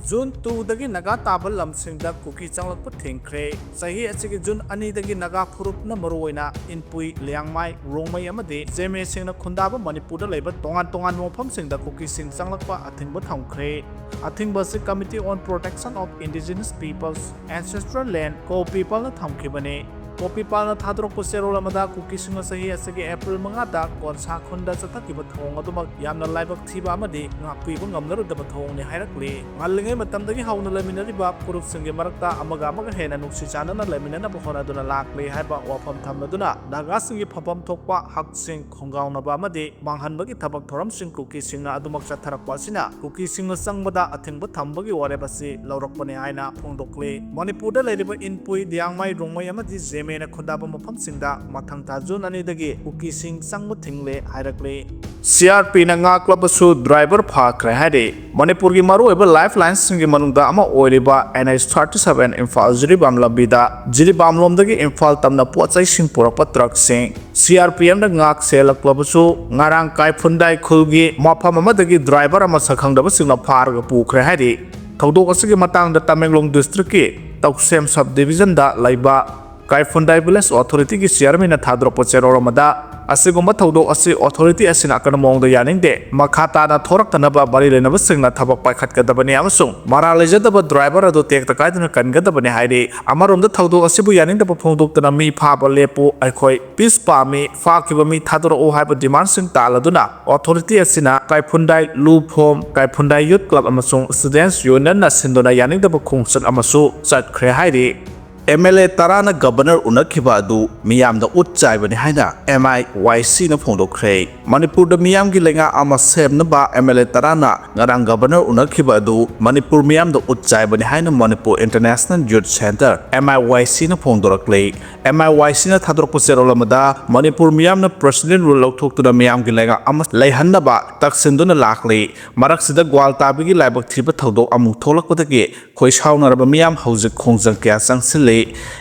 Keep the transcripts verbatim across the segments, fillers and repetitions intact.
June ꯇꯨꯗꯒꯤ Naga ꯇꯥꯕ ꯂꯝꯁꯤꯡꯗ ꯀꯨꯀꯤ ꯆꯪꯂꯛꯄ ꯊꯤꯡꯈ꯭ꯔꯦ꯫ ꯆꯍꯤ ꯑꯁꯤꯒꯤ ꯖꯨꯟ ꯑꯅꯤꯗꯒꯤ ꯅꯥꯒꯥ ꯐꯨꯔꯨꯞꯅ ꯃꯔꯨꯑꯣꯏꯅ ꯏꯟꯄꯨꯏ, ꯂꯤꯌꯥꯡꯃꯥꯏ, ꯔꯣꯡꯃꯩ ꯑꯃꯗꯤ ꯖꯦꯃꯦꯁꯤꯡꯅ ꯈꯨꯟꯗꯥꯕ ꯃꯅꯤꯄꯨꯔꯗ ꯂꯩꯕ ꯇꯣꯉꯥꯟ ꯇꯣꯉꯥꯟꯕ ꯃꯐꯝꯁꯤꯡꯗ ꯀꯨꯀꯤꯁꯤꯡ ꯆꯪꯂꯛꯄ ꯑꯊꯤꯡꯕ ꯊꯝꯈ꯭ꯔꯦ꯫ ꯑꯊꯤꯡꯕ ꯑꯁꯤ Committee on Protection of Indigenous Peoples, Ancestral Land, ꯀꯣ ꯄꯤꯄꯜꯅ ꯊꯝꯈꯤꯕꯅꯤ꯫ ꯀꯣ ꯄꯤꯄꯜꯅ ꯊꯥꯗꯣꯔꯛꯄ ꯆꯦꯔꯣꯜ ꯑꯃꯗ ꯀꯨꯀꯤꯁꯤꯡꯅ ꯆꯍꯤ ꯑꯁꯤꯒꯤ ꯑꯦꯄ꯭ꯔꯤꯜ ꯃꯉꯥꯗ ꯀꯣꯟꯁꯥ ꯈꯨꯟꯗ ꯆꯠꯊꯈꯤꯕ ꯊꯧꯑꯣꯡ ꯑꯗꯨꯃꯛ ꯌꯥꯝꯅ ꯂꯥꯏꯕꯛ ꯊꯤꯕ ꯑꯃꯗꯤ ꯉꯥꯛꯄꯤꯕ ꯉꯝꯅꯔꯣꯏꯗꯕ ꯊꯧꯑꯣꯡꯅꯤ ꯍꯥꯏꯔꯛꯂꯤ꯫ ꯉꯜꯂꯤꯉꯩ ꯃꯇꯝꯗꯒꯤ ꯍꯧꯅ ꯂꯩꯃꯤꯟꯅꯔꯤꯕ ꯐꯨꯔꯨꯞꯁꯤꯡꯒꯤ ꯃꯔꯛꯇ ꯑꯃꯒ ꯑꯃꯒ ꯍꯦꯟꯅ ꯅꯨꯡꯁꯤ ꯆꯥꯟꯅꯅ ꯂꯩꯃꯤꯟꯅꯅꯕ ꯍꯣꯠꯅꯗꯨꯅ ꯂꯥꯛꯂꯤ ꯍꯥꯏꯕ ꯋꯥꯐꯝ ꯊꯝꯂꯗꯨꯅ ꯅꯥꯒꯥꯁꯤꯡꯒꯤ ꯐꯝꯐꯝ ꯊꯣꯛꯄ ꯍꯛꯁꯤꯡ ꯈꯣꯡꯒꯥꯎꯅꯕ ꯑꯃꯗꯤ ꯃꯥꯡꯍꯟꯕꯒꯤ ꯊꯕꯛ ꯊꯧꯔꯝꯁꯤꯡ ꯀꯨꯀꯤꯁꯤꯡꯅ ꯑꯗꯨꯃꯛ ꯆꯠꯊꯔꯛꯄ ꯑꯁꯤꯅ ꯀꯨꯀꯤꯁꯤꯡꯅ ꯆꯪꯕꯗ ꯑꯊꯤꯡꯕ ꯊꯝꯕꯒꯤ ꯋꯥꯔꯦꯞ ꯑꯁꯤ ꯂꯧꯔꯛꯄꯅꯤ ꯍꯥꯏꯅ ꯐꯣꯡꯗꯣꯛꯂꯤ꯫ ꯃꯅꯤꯄꯨꯔꯗ ꯂꯩꯔꯤꯕ ꯏꯟꯄꯨꯏ, ꯂꯤꯌꯥꯡꯃꯥꯏ, ꯔꯣꯡꯃꯩ ꯑꯃꯗꯤ ꯖꯦꯃꯦꯅ ꯈꯨꯟꯗꯥꯕ ꯃꯐꯝꯁꯤꯡꯗ ꯃꯊꯪ ꯊꯥ ꯖꯨꯟ ꯑꯅꯤꯗꯒꯤ ꯀꯨꯀꯤꯁꯤꯡ ꯆꯪꯕ ꯊꯤꯡꯂꯦ ꯍꯥꯏꯔꯛꯂꯤ꯫ ꯁꯤ ꯑꯥꯔ ꯄꯤꯅ ꯉꯥꯛꯂꯕꯁꯨ ꯗ꯭ꯔꯥꯏꯚꯔ ꯐꯥꯈ꯭ꯔꯦ ꯍꯥꯏꯔꯤ꯫ ꯃꯅꯤꯄꯨꯔꯒꯤ ꯃꯔꯨꯑꯣꯏꯕ ꯂꯥꯏꯐ ꯂꯥꯏꯟꯁꯤꯡꯒꯤ ꯃꯅꯨꯡꯗ ꯑꯃ ꯑꯣꯏꯔꯤꯕ N H thirty seven Imphal Jiribam ꯂꯝꯕꯤꯗ ꯖꯤꯔꯤꯕꯥꯝꯂꯣꯝꯗꯒꯤ ꯏꯝꯐꯥꯜ ꯇꯝꯅ ꯄꯣꯠ ꯆꯩꯁꯤꯡ ꯄꯨꯔꯛꯄ ꯇ꯭ꯔꯛꯁꯤꯡ ꯁꯤ ꯑꯥꯔ ꯄꯤ ꯑꯦꯐꯅ ꯉꯥꯛ ꯁꯦꯜꯂꯛꯂꯕꯁꯨ, ꯉꯔꯥꯡ ꯀꯥꯏꯐꯨꯟꯗꯥꯏ ꯈꯨꯜꯒꯤ ꯃꯐꯝ ꯑꯃꯗꯒꯤ ꯗ꯭ꯔꯥꯏꯚꯔ ꯑꯃ ꯁꯛꯈꯪꯗꯕꯁꯤꯡꯅ ꯐꯥꯔꯒ ꯄꯨꯈ꯭ꯔꯦ ꯍꯥꯏꯔꯤ꯫ ꯊꯧꯗꯣꯛ ꯑꯁꯤꯒꯤ ꯃꯇꯥꯡꯗ ꯇꯃꯦꯡꯂꯣꯡ ꯗꯤꯁꯇ꯭ꯔꯤꯛꯀꯤ ꯇꯧꯁꯦꯝ ꯁꯕ ꯗꯤꯕꯤꯖꯟꯗ ꯂꯩꯕ ꯀꯥꯏꯐꯨꯟꯗꯥꯏ ꯚꯤꯂꯦꯖ ꯑꯣꯊꯣꯔꯤꯇꯤꯒꯤ ꯆꯤꯌꯔꯃꯦꯟꯅ ꯊꯥꯗꯣꯔꯛꯄ ꯆꯦꯔꯣꯜ ꯑꯃꯗ, ꯑꯁꯤꯒꯨꯝꯕ ꯊꯧꯗꯣꯛ ꯑꯁꯤ ꯑꯣꯊꯣꯔꯤꯇꯤ ꯑꯁꯤꯅ ꯑꯀꯟꯕ ꯃꯑꯣꯡꯗ ꯌꯥꯅꯤꯡꯗꯦ, ꯃꯈꯥ ꯇꯥꯅ ꯊꯣꯔꯛꯇꯅꯕ ꯃꯔꯤ ꯂꯩꯅꯕꯁꯤꯡꯅ ꯊꯕꯛ ꯄꯥꯏꯈꯠꯀꯗꯕꯅꯤ ꯑꯃꯁꯨꯡ ꯃꯔꯥꯜ ꯂꯩꯖꯗꯕ ꯗ꯭ꯔꯥꯏꯚꯔ ꯑꯗꯨ ꯇꯦꯛꯇ ꯀꯥꯏꯗꯅ ꯀꯟꯒꯗꯕꯅꯤ ꯍꯥꯏꯔꯤ꯫ ꯑꯃꯔꯣꯝꯗ ꯊꯧꯗꯣꯛ ꯑꯁꯤꯕꯨ ꯌꯥꯅꯤꯡꯗꯕ ꯐꯣꯡꯗꯣꯛꯇꯨꯅ ꯃꯤ ꯐꯥꯕ ꯂꯦꯞꯄꯨ, ꯑꯩꯈꯣꯏ ꯄꯤꯁ ꯄꯥꯝꯃꯤ, ꯐꯥꯈꯤꯕ ꯃꯤ ꯊꯥꯗꯣꯔꯛꯎ ꯍꯥꯏꯕ ꯗꯤꯃꯥꯟꯁꯤꯡ ꯇꯥꯜꯂꯗꯨꯅ ꯑꯣꯊꯣꯔꯤꯇꯤ ꯑꯁꯤꯅ ꯀꯥꯏꯐꯨꯟꯗꯥꯏ ꯂꯨ ꯐꯣꯝ, ꯀꯥꯏꯐꯨꯟꯗꯥꯏ ꯌꯨꯠ ꯀ꯭ꯂꯕ ꯑꯃꯁꯨꯡ ꯁ꯭ꯇꯨꯗꯦꯟꯠꯁ ꯌꯨꯅꯤꯌꯟꯅ ꯁꯤꯟꯗꯨꯅ ꯌꯥꯅꯤꯡꯗꯕ ꯈꯣꯡꯆꯠ ꯑꯃꯁꯨ ꯆꯠꯈ꯭ꯔꯦ ꯍꯥꯏꯔꯤ꯫ ꯑꯦꯝ ꯑꯦꯜ ꯑꯦ ꯇꯔꯥꯅ ꯒꯕꯔꯅꯔ ꯎꯅꯈꯤꯕ ꯑꯗꯨ ꯃꯤꯌꯥꯝꯗ ꯎꯠ ꯆꯥꯏꯕꯅꯤ ꯍꯥꯏꯅ ꯑꯦꯝ ꯑꯥꯏ ꯋꯥꯏ ꯁꯤꯅ ꯐꯣꯡꯗꯣꯛꯈ꯭ꯔꯦ꯫ ꯃꯅꯤꯄꯨꯔꯗ ꯃꯤꯌꯥꯝꯒꯤ ꯂꯩꯉꯥꯛ ꯑꯃ ꯁꯦꯝꯅꯕ ꯑꯦꯝ ꯑꯦꯜ ꯑꯦ ꯇꯔꯥꯅ ꯉꯔꯥꯡ ꯒꯕꯔꯅꯔ ꯎꯅꯈꯤꯕ ꯑꯗꯨ ꯃꯅꯤꯄꯨꯔ ꯃꯤꯌꯥꯝꯗ ꯎꯠ ꯆꯥꯏꯕꯅꯤ ꯍꯥꯏꯅ ꯃꯅꯤꯄꯨꯔ ꯏꯟꯇꯔꯅꯦꯁꯅꯦꯜ ꯌꯨꯠ ꯁꯦꯟꯇꯔ, ꯑꯦꯝ ꯑꯥꯏ ꯋꯥꯏ ꯁꯤꯅ ꯐꯣꯡꯗꯣꯔꯛꯂꯤ꯫ ꯑꯦꯝ ꯑꯥꯏ ꯋꯥꯏ ꯁꯤꯅ ꯊꯥꯗꯣꯔꯛꯄ ꯆꯦꯔꯣꯜ ꯑꯃꯗ, ꯃꯅꯤꯄꯨꯔ ꯃꯤꯌꯥꯝꯅ ꯄ꯭ꯔꯁꯤꯗꯦꯟ ꯔꯨꯜ ꯂꯧꯊꯣꯛꯇꯨꯅ ꯃꯤꯌꯥꯝꯒꯤ ꯂꯩꯉꯥꯛ ꯑꯃ ꯂꯩꯍꯟꯅꯕ ꯇꯛꯁꯤꯟꯗꯨꯅ ꯂꯥꯛꯂꯤ꯫ ꯃꯔꯛꯁꯤꯗ ꯒ꯭ꯋꯥꯜꯇꯥꯕꯤꯒꯤ ꯂꯥꯏꯕꯛ ꯊꯤꯕ ꯊꯧꯗꯣꯛ ꯑꯃꯨꯛ ꯊꯣꯛꯂꯛꯄꯗꯒꯤ ꯈꯣꯏ ꯁꯥꯎꯅꯔꯕ ꯃꯤꯌꯥꯝ ꯍꯧꯖꯤꯛ ꯈꯣꯡꯖꯪ ꯀꯌꯥ ꯆꯪꯁꯤꯜꯂꯤ꯫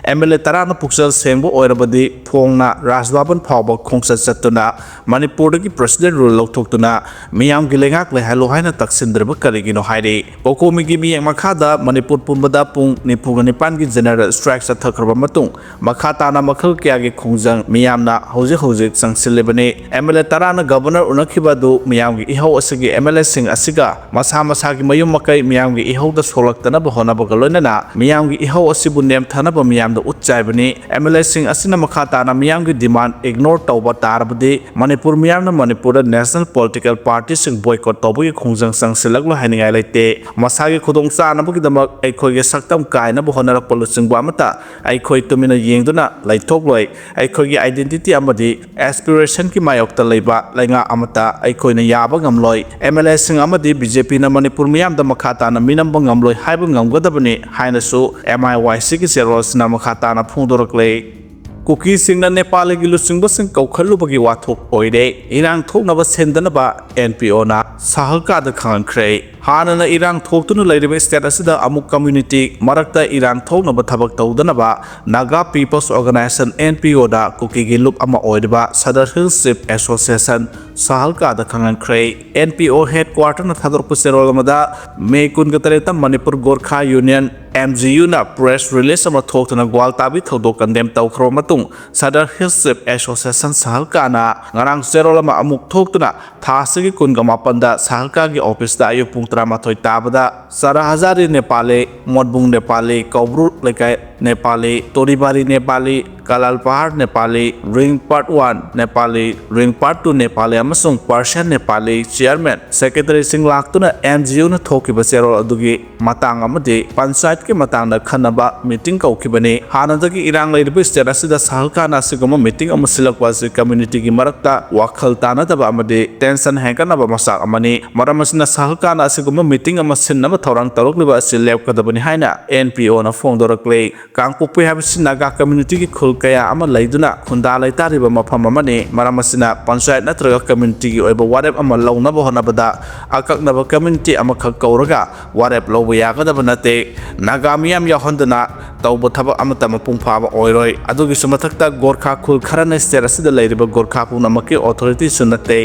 ꯑꯦꯝ ꯑꯦꯜ ꯑꯦ ꯇꯔꯥꯅ ꯄꯨꯛꯆꯦꯜ ꯁꯦꯡꯕ ꯑꯣꯏꯔꯕꯗꯤ ꯐꯣꯡꯅ ꯔꯥꯖ ꯚꯕꯟ ꯐꯥꯎꯕ ꯈꯣꯡꯆꯠ ꯆꯠꯇꯨꯅ ꯃꯅꯤꯄꯨꯔꯗꯒꯤ president rule ꯂꯧꯊꯣꯛꯇꯨꯅ ꯃꯤꯌꯥꯝꯒꯤ ꯂꯩꯉꯥꯛ ꯂꯩꯍꯜꯂꯨ ꯍꯥꯏꯅ ꯇꯛꯁꯤꯟꯗ꯭ꯔꯤꯕ ꯀꯔꯤꯒꯤꯅꯣ ꯍꯥꯏꯔꯤ꯫ ꯀꯣꯀꯣꯃꯤꯒꯤ ꯃꯤꯠꯌꯦꯡ ꯃꯈꯥꯗ ꯃꯅꯤꯄꯨꯔ ꯄꯨꯝꯕꯗ ꯄꯨꯡ ꯅꯤꯐꯨꯒ ꯅꯤꯄꯥꯟꯒꯤ general strike ꯆꯠꯊꯈ꯭ꯔꯕ ꯃꯇꯨꯡ ꯃꯈꯥ ꯇꯥꯅ ꯃꯈꯜ ꯀꯌꯥꯒꯤ ꯈꯣꯡꯖꯪ ꯃꯤꯌꯥꯝꯅ ꯍꯧꯖꯤꯛ ꯍꯧꯖꯤꯛ ꯆꯪꯁꯤꯜꯂꯤꯕꯅꯤ꯫ ꯑꯦꯝ ꯑꯦꯜ ꯑꯦ ꯇꯔꯥꯅ governor ꯎꯅꯈꯤꯕ ꯑꯗꯨ ꯃꯤꯌꯥꯝꯒꯤ ꯏꯍꯧ ꯑꯁꯤꯒꯤ ꯑꯦꯝ ꯑꯦꯜ ꯑꯦꯁꯤꯡ ꯑꯁꯤꯒ ꯃꯁꯥ ꯃꯁꯥꯒꯤ ꯃꯌꯨꯝ ꯃꯀꯩ ꯃꯤꯌꯥꯝꯒꯤ ꯏꯍꯧꯗ ꯁꯣꯛꯂꯛꯇꯅꯕ ꯍꯣꯠꯅꯕꯒ ꯂꯣꯏꯅꯅ ꯃꯤꯌꯥꯝꯒꯤ ꯏꯍꯧ ꯑꯁꯤꯕꯨ ꯅꯦꯝꯊꯅꯕ ꯃꯤꯌꯥꯝꯗ ꯎꯠ ꯆꯥꯏꯕꯅꯤ꯫ ꯑꯦꯝ ꯑꯦꯜ ꯑꯦꯁꯤꯡ ꯑꯁꯤꯅ ꯃꯈꯥ ꯇꯥꯅ ꯃꯤꯌꯥꯝꯒꯤ demand ignore ꯇꯧꯕ ꯇꯥꯔꯕꯗꯤ ꯃꯅꯤꯄꯨꯔ ꯃꯤꯌꯥꯝꯅ ꯃꯅꯤꯄꯨꯔꯗ national political partyꯁꯤꯡ boycott ꯇꯧꯕꯒꯤ ꯈꯣꯡꯖꯪ ꯆꯪꯁꯤꯜꯂꯛꯂꯣꯏ ꯍꯥꯏꯅꯤꯡꯉꯥꯏ ꯂꯩꯇꯦ꯫ ꯃꯁꯥꯒꯤ ꯈꯨꯗꯣꯡ ꯆꯥꯅꯕꯒꯤꯗꯃꯛ ꯑꯩꯈꯣꯏꯒꯤ ꯁꯛꯇꯝ ꯀꯥꯏꯅꯕ ꯍꯣꯠꯅꯔꯛꯄ ꯂꯨꯆꯤꯡꯕ ꯑꯃꯠꯇ ꯑꯩꯈꯣꯏ ꯇꯨꯃꯤꯟꯅ ꯌꯦꯡꯗꯨꯅ ꯂꯩꯊꯣꯛꯂꯣꯏ꯫ ꯑꯩꯈꯣꯏꯒꯤ identity ꯑꯃꯗꯤ aspirationꯒꯤ ꯃꯥꯌꯣꯛꯇ ꯂꯩꯕ ꯂꯩꯉꯥꯛ ꯑꯃꯠꯇ ꯑꯩꯈꯣꯏꯅ ꯌꯥꯕ ꯉꯝꯂꯣꯏ꯫ ꯑꯦꯝ ꯑꯦꯜ ꯑꯦꯁꯤꯡ ꯑꯃꯗꯤ ꯕꯤ ꯖꯦ ꯄꯤꯅ ꯃꯅꯤꯄꯨꯔ ꯃꯤꯌꯥꯝꯗ ꯃꯈꯥ ꯇꯥꯅ ꯃꯤꯅꯝꯕ ꯉꯝꯂꯣꯏ ꯍꯥꯏꯕ ꯉꯝꯒꯗꯕꯅꯤ ꯍꯥꯏꯅꯁꯨ ꯑꯦꯝ ꯑꯥꯏ ꯋꯥꯏ ꯁꯤꯒꯤ ꯆꯦꯔꯣꯜꯁꯤꯅ ꯃꯈꯥ ꯇꯥꯅ ꯐꯣꯡꯗꯣꯔꯛꯂꯦ꯫ ꯀꯨꯀꯤꯁꯤꯡꯅ ꯅꯦꯄꯥꯂꯤꯒꯤ ꯂꯨꯆꯤꯡꯕꯁꯤꯡ ꯀꯧꯈꯠꯂꯨꯕꯒꯤ ꯋꯥꯊꯣꯛ ꯑꯣꯏꯔꯦ꯫ ꯏꯔꯥꯡ ꯊꯣꯛꯅꯕ ꯁꯤꯟꯗꯅꯕ ꯑꯦꯟ ꯄꯤ ꯑꯣꯅ ꯁꯍꯔꯀꯥꯗ ꯈꯪꯍꯟꯈ꯭ꯔꯦ꯫ ꯍꯥꯟꯅꯅ ꯏꯔꯥꯡ ꯊꯣꯛꯇꯨꯅ ꯂꯩꯔꯤꯕ state ꯑꯁꯤꯗ ꯑꯃꯨꯛ community ꯃꯔꯛꯇ ꯏꯔꯥꯡ ꯊꯣꯛꯅꯕ ꯊꯕꯛ ꯇꯧꯗꯅꯕ Naga People's Organisation, N P O ꯗ ꯀꯨꯀꯤꯒꯤ ꯂꯨꯞ ꯑꯃ ꯑꯣꯏꯔꯤꯕ Sadar Hills Chief Association ꯁꯍꯔꯀꯥꯗ ꯈꯪꯍꯟꯈ꯭ꯔꯦ꯫ N P O headquarterꯅ ꯊꯥꯗꯣꯔꯛꯄ ꯆꯦꯔꯣꯜ ꯑꯃꯗ ꯃꯦ ꯀꯨꯟꯒ ꯇꯔꯦꯠꯇ Manipur Gorkha union, M G U ꯅ press release ꯑꯃ ꯊꯣꯛꯇꯨꯅ ꯒ꯭ꯋꯥꯜꯇꯥꯕꯤ ꯊꯧꯗꯣꯛ condemn ꯇꯧꯈ꯭ꯔꯕ ꯃꯇꯨꯡ, Sadar Hills Chief Association ꯁꯍꯔꯀꯥꯅ ꯉꯔꯥꯡ ꯆꯦꯔꯣꯜ ꯑꯃ ꯑꯃꯨꯛ ꯊꯣꯛꯇꯨꯅ ꯊꯥ ꯑꯁꯤꯒꯤ ꯀꯨꯟꯒ ꯃꯥꯄꯟꯗ ꯁꯍꯔꯀꯥꯒꯤ officeꯇ ꯑꯌꯨꯛ ꯄꯨꯡ ꯇꯔꯥꯃꯥꯊꯣꯏ ꯇꯥꯕꯗ ꯆꯔꯥꯍꯖꯥꯔꯤ ꯅꯦꯄꯥꯂꯤ, ꯃꯣꯠꯕꯨꯡ ꯅꯦꯄꯥꯂꯤ, ꯀꯧꯕ꯭ꯔꯨ ꯂꯩꯀꯥꯏ Nepali, ꯇꯣꯔꯤꯕꯥꯔꯤ Nepali, ꯀꯂꯥꯜ ꯄꯍꯥꯔ Nepali, ring part one Nepali, ring part two Nepali ꯑꯃꯁꯨꯡ Persian ꯅꯦꯄꯥꯂꯤ chairman, secretaryꯁꯤꯡ ꯂꯥꯛꯇꯨꯅ M G Uꯅ ꯊꯣꯛꯈꯤꯕ ꯆꯦꯔꯣꯜ ꯑꯗꯨꯒꯤ ꯃꯇꯥꯡ ꯑꯃꯗꯤ ꯄꯟꯆꯥꯌꯠꯀꯤ ꯃꯇꯥꯡꯗ ꯈꯟꯅꯕ meeting ꯀꯧꯈꯤꯕꯅꯤ꯫ ꯍꯥꯟꯅꯗꯒꯤ ꯏꯔꯥꯡ ꯂꯩꯔꯤꯕ state ꯑꯁꯤꯗ ꯁꯍꯔꯀꯥꯅ ꯑꯁꯤꯒꯨꯝꯕ meeting ꯑꯃ ꯁꯤꯜꯂꯛꯄ ꯑꯁꯤ communityꯒꯤ ꯃꯔꯛꯇ ꯋꯥꯈꯜ ꯇꯥꯅꯗꯕ ꯑꯃꯗꯤ tension ꯍꯦꯟꯒꯠꯅꯕ ꯃꯆꯥꯛ ꯑꯃꯅꯤ꯫ ꯃꯔꯝ ꯑꯁꯤꯅ ꯁꯍꯔꯀꯥꯅ ꯑꯁꯤꯒꯨꯝꯕ meeting ꯑꯃ ꯁꯤꯟꯅꯕ ꯊꯧꯔꯥꯡ ꯇꯧꯔꯛꯂꯤꯕ ꯑꯁꯤ ꯂꯦꯞꯀꯗꯕꯅꯤ ꯍꯥꯏꯅ N P Oꯅ ꯐꯣꯡꯗꯣꯔꯛꯂꯦ꯫ ꯀꯥꯡꯄꯣꯛꯄꯤ ꯍꯥꯏꯕꯁꯤ ꯅꯥꯒꯥ communityꯒꯤ ꯈꯨꯜ ꯀꯌꯥ ꯑꯃ ꯂꯩꯗꯨꯅ ꯈꯨꯟꯗꯥ ꯂꯩꯇꯥꯔꯤꯕ ꯃꯐꯝ ꯑꯃꯅꯤ꯫ ꯃꯔꯝ ꯑꯁꯤꯅ ꯄꯟꯆꯥꯌꯠ ꯅꯠꯇ꯭ꯔꯒ communityꯒꯤ ꯑꯣꯏꯕ ꯋꯥꯔꯦꯞ ꯑꯃ ꯂꯧꯅꯕ ꯍꯣꯠꯅꯕꯗ ꯑꯀꯛꯅꯕ community ꯑꯃꯈꯛ ꯀꯧꯔꯒ ꯋꯥꯔꯦꯞ ꯂꯧꯕ ꯌꯥꯒꯗꯕ ꯅꯠꯇꯦ꯫ ꯅꯥꯒꯥ ꯃꯤꯌꯥꯝ ꯌꯥꯎꯍꯟꯗꯅ ꯇꯧꯕ ꯊꯕꯛ ꯑꯃꯠꯇ ꯃꯄꯨꯡ ꯐꯥꯕ ꯑꯣꯏꯔꯣꯏ꯫ ꯑꯗꯨꯒꯤꯁꯨ ꯃꯊꯛꯇ ꯒꯣꯔꯈꯥ ꯈꯨꯜ ꯈꯔꯅ state ꯑꯁꯤꯗ ꯂꯩꯔꯤꯕ ꯒꯣꯔꯈꯥ ꯄꯨꯝꯅꯃꯛꯀꯤ authorityꯁꯨ ꯅꯠꯇꯦ꯫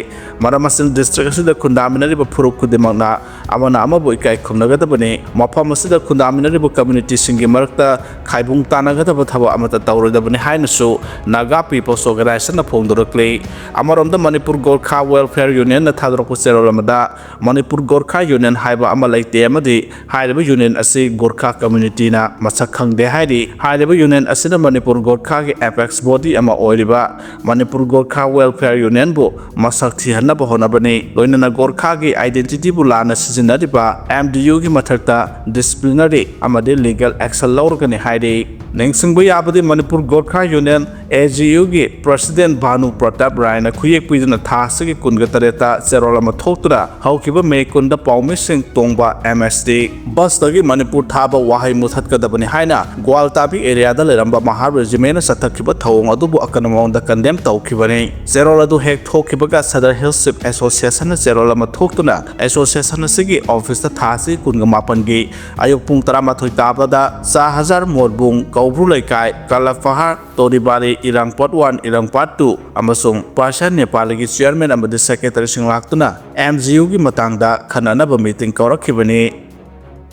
ꯃꯔꯝ ꯑꯁꯤꯅ district ꯑꯁꯤꯗ ꯈꯨꯟꯗꯥꯃꯤꯟꯅꯔꯤꯕ ꯐꯨꯔꯨꯞ ꯈꯨꯗꯤꯡꯃꯛꯅ ꯑꯃꯅ ꯑꯃꯕꯨ ꯏꯀꯥꯏ ꯈꯨꯝꯅꯒꯗꯕꯅꯤ꯫ ꯃꯐꯝ ꯑꯁꯤꯗ ꯈꯨꯟꯗꯥꯃꯤꯟꯅꯔꯤꯕ communityꯁꯤꯡꯒꯤ ꯃꯔꯛꯇ ꯈꯥꯏꯕꯨꯡ ꯇꯥꯟꯅꯒꯗꯕ ꯊꯕꯛ ꯑꯃꯠꯇ ꯇꯧꯔꯣꯏꯗꯕꯅꯤ ꯍꯥꯏꯅꯁꯨ Naga People's Organizationꯅ ꯐꯣꯡꯗꯣꯔꯛꯂꯤ꯫ ꯑꯃꯔꯣꯝꯗ ꯃꯅꯤꯄꯨꯔ ꯒꯣꯔꯈꯥ Welfare Unionꯅ ꯊꯥꯗꯣꯔꯛꯄ ꯆꯦꯔꯣꯜ ꯑꯃꯗ ꯃꯅꯤꯄꯨꯔ ꯒꯣꯔꯈꯥ Union ꯍꯥꯏꯕ ꯑꯃ ꯂꯩꯇꯦ ꯑꯃꯗꯤ ꯍꯥꯏꯔꯤꯕ union ꯑꯁꯤ ꯒꯣꯔꯈꯥ communityꯅ ꯃꯁꯛ ꯈꯪꯗꯦ ꯍꯥꯏꯔꯤ꯫ ꯍꯥꯏꯔꯤꯕ union ꯑꯁꯤꯅ ꯃꯅꯤꯄꯨꯔ ꯒꯣꯔꯈꯥꯒꯤ apex body ꯑꯃ ꯑꯣꯏꯔꯤꯕ ꯃꯅꯤꯄꯨꯔ ꯒꯣꯔꯈꯥ Welfare Unionꯕꯨ ꯃꯁꯛ ꯊꯤꯍꯟꯅꯕ ꯍꯣꯠꯅꯕꯅꯤ꯫ ꯂꯣꯏꯅꯅ ꯒꯣꯔꯈꯥꯒꯤ identityꯕꯨ ꯂꯥꯟꯅ ꯁꯤꯖꯤꯟꯅꯔꯤꯕ MDUꯒꯤ ꯃꯊꯛꯇ disciplinary ꯑꯃꯗꯤ legal action ꯂꯧꯔꯒꯅꯤ ꯍꯥꯏꯔꯤ꯫ ꯅꯤꯡꯁꯤꯡꯕ ꯌꯥꯕꯗꯤ ꯃꯅꯤꯄꯨꯔ ꯒꯣꯔꯈꯥ Union, AGUꯒꯤ president ꯚꯥꯅꯨ ꯄ꯭ꯔꯇꯥꯞ ꯔꯥꯏꯅ ꯈꯨꯌꯦꯛ ꯄꯤꯗꯨꯅ ꯊꯥ ꯑꯁꯤꯒꯤ ꯀꯨꯟꯒ ꯇꯔꯦꯠꯇ ꯆꯦꯔꯣꯜ ꯑꯃ ꯊꯣꯛꯇꯨꯅ ꯍꯧꯈꯤꯕ ꯃꯦ ꯀꯨꯟꯗ ꯄꯥꯎꯃꯤꯁꯤꯡ ꯇꯣꯡꯕ MST busꯇꯒꯤ ꯃꯅꯤꯄꯨꯔ ꯊꯥꯕ ꯋꯥꯍꯩ ꯃꯨꯊꯠꯀꯗꯕꯅꯤ ꯍꯥꯏꯅ ꯒ꯭ꯋꯥꯜꯇꯥꯕꯤ areaꯗ ꯂꯩꯔꯝꯕ ꯃꯍꯥ regimentꯅ ꯆꯠꯊꯈꯤꯕ ꯊꯧꯑꯣꯡ ꯑꯗꯨꯕꯨ ꯑꯀꯟꯕ ꯃꯑꯣꯡꯗ condemn ꯇꯧꯈꯤꯕꯅꯤ꯫ ꯆꯦꯔꯣꯜ ꯑꯗꯨ ꯍꯦꯛ ꯊꯣꯛꯈꯤꯕꯒ Sadar Hill Chief Associationꯅ ꯆꯦꯔꯣꯜ ꯑꯃ ꯊꯣꯛꯇꯨꯅ association ꯑꯁꯤꯒꯤ officeꯇ ꯊꯥ ꯑꯁꯤ ꯀꯨꯟꯒ ꯃꯥꯄꯟꯒꯤ ꯑꯌꯨꯛ ꯄꯨꯡ ꯇꯔꯥꯃꯥꯊꯣꯏ ꯇꯥꯕꯗ ꯆꯥꯍꯖꯥꯔ ꯃꯣꯔꯕꯨꯡ, ꯀꯧꯕ꯭ꯔꯨ ꯂꯩꯀꯥꯏ, ꯀꯂꯐꯍꯥꯔ, ꯇꯣꯔꯤꯕꯥꯔꯤ, ꯏꯔꯥꯡꯄꯥꯠ one, ꯏꯔꯥꯡꯄꯥꯠ two ꯑꯃꯁꯨꯡ ꯄꯥꯁꯥ ꯅꯦꯄꯥꯂꯤꯒꯤ chairman ꯑꯃꯗꯤ secretaryꯁꯤꯡ ꯂꯥꯛꯇꯨꯅ MGUꯒꯤ ꯃꯇꯥꯡꯗ ꯈꯟꯅꯅꯕ meeting ꯀꯧꯔꯛꯈꯤꯕꯅꯤ꯫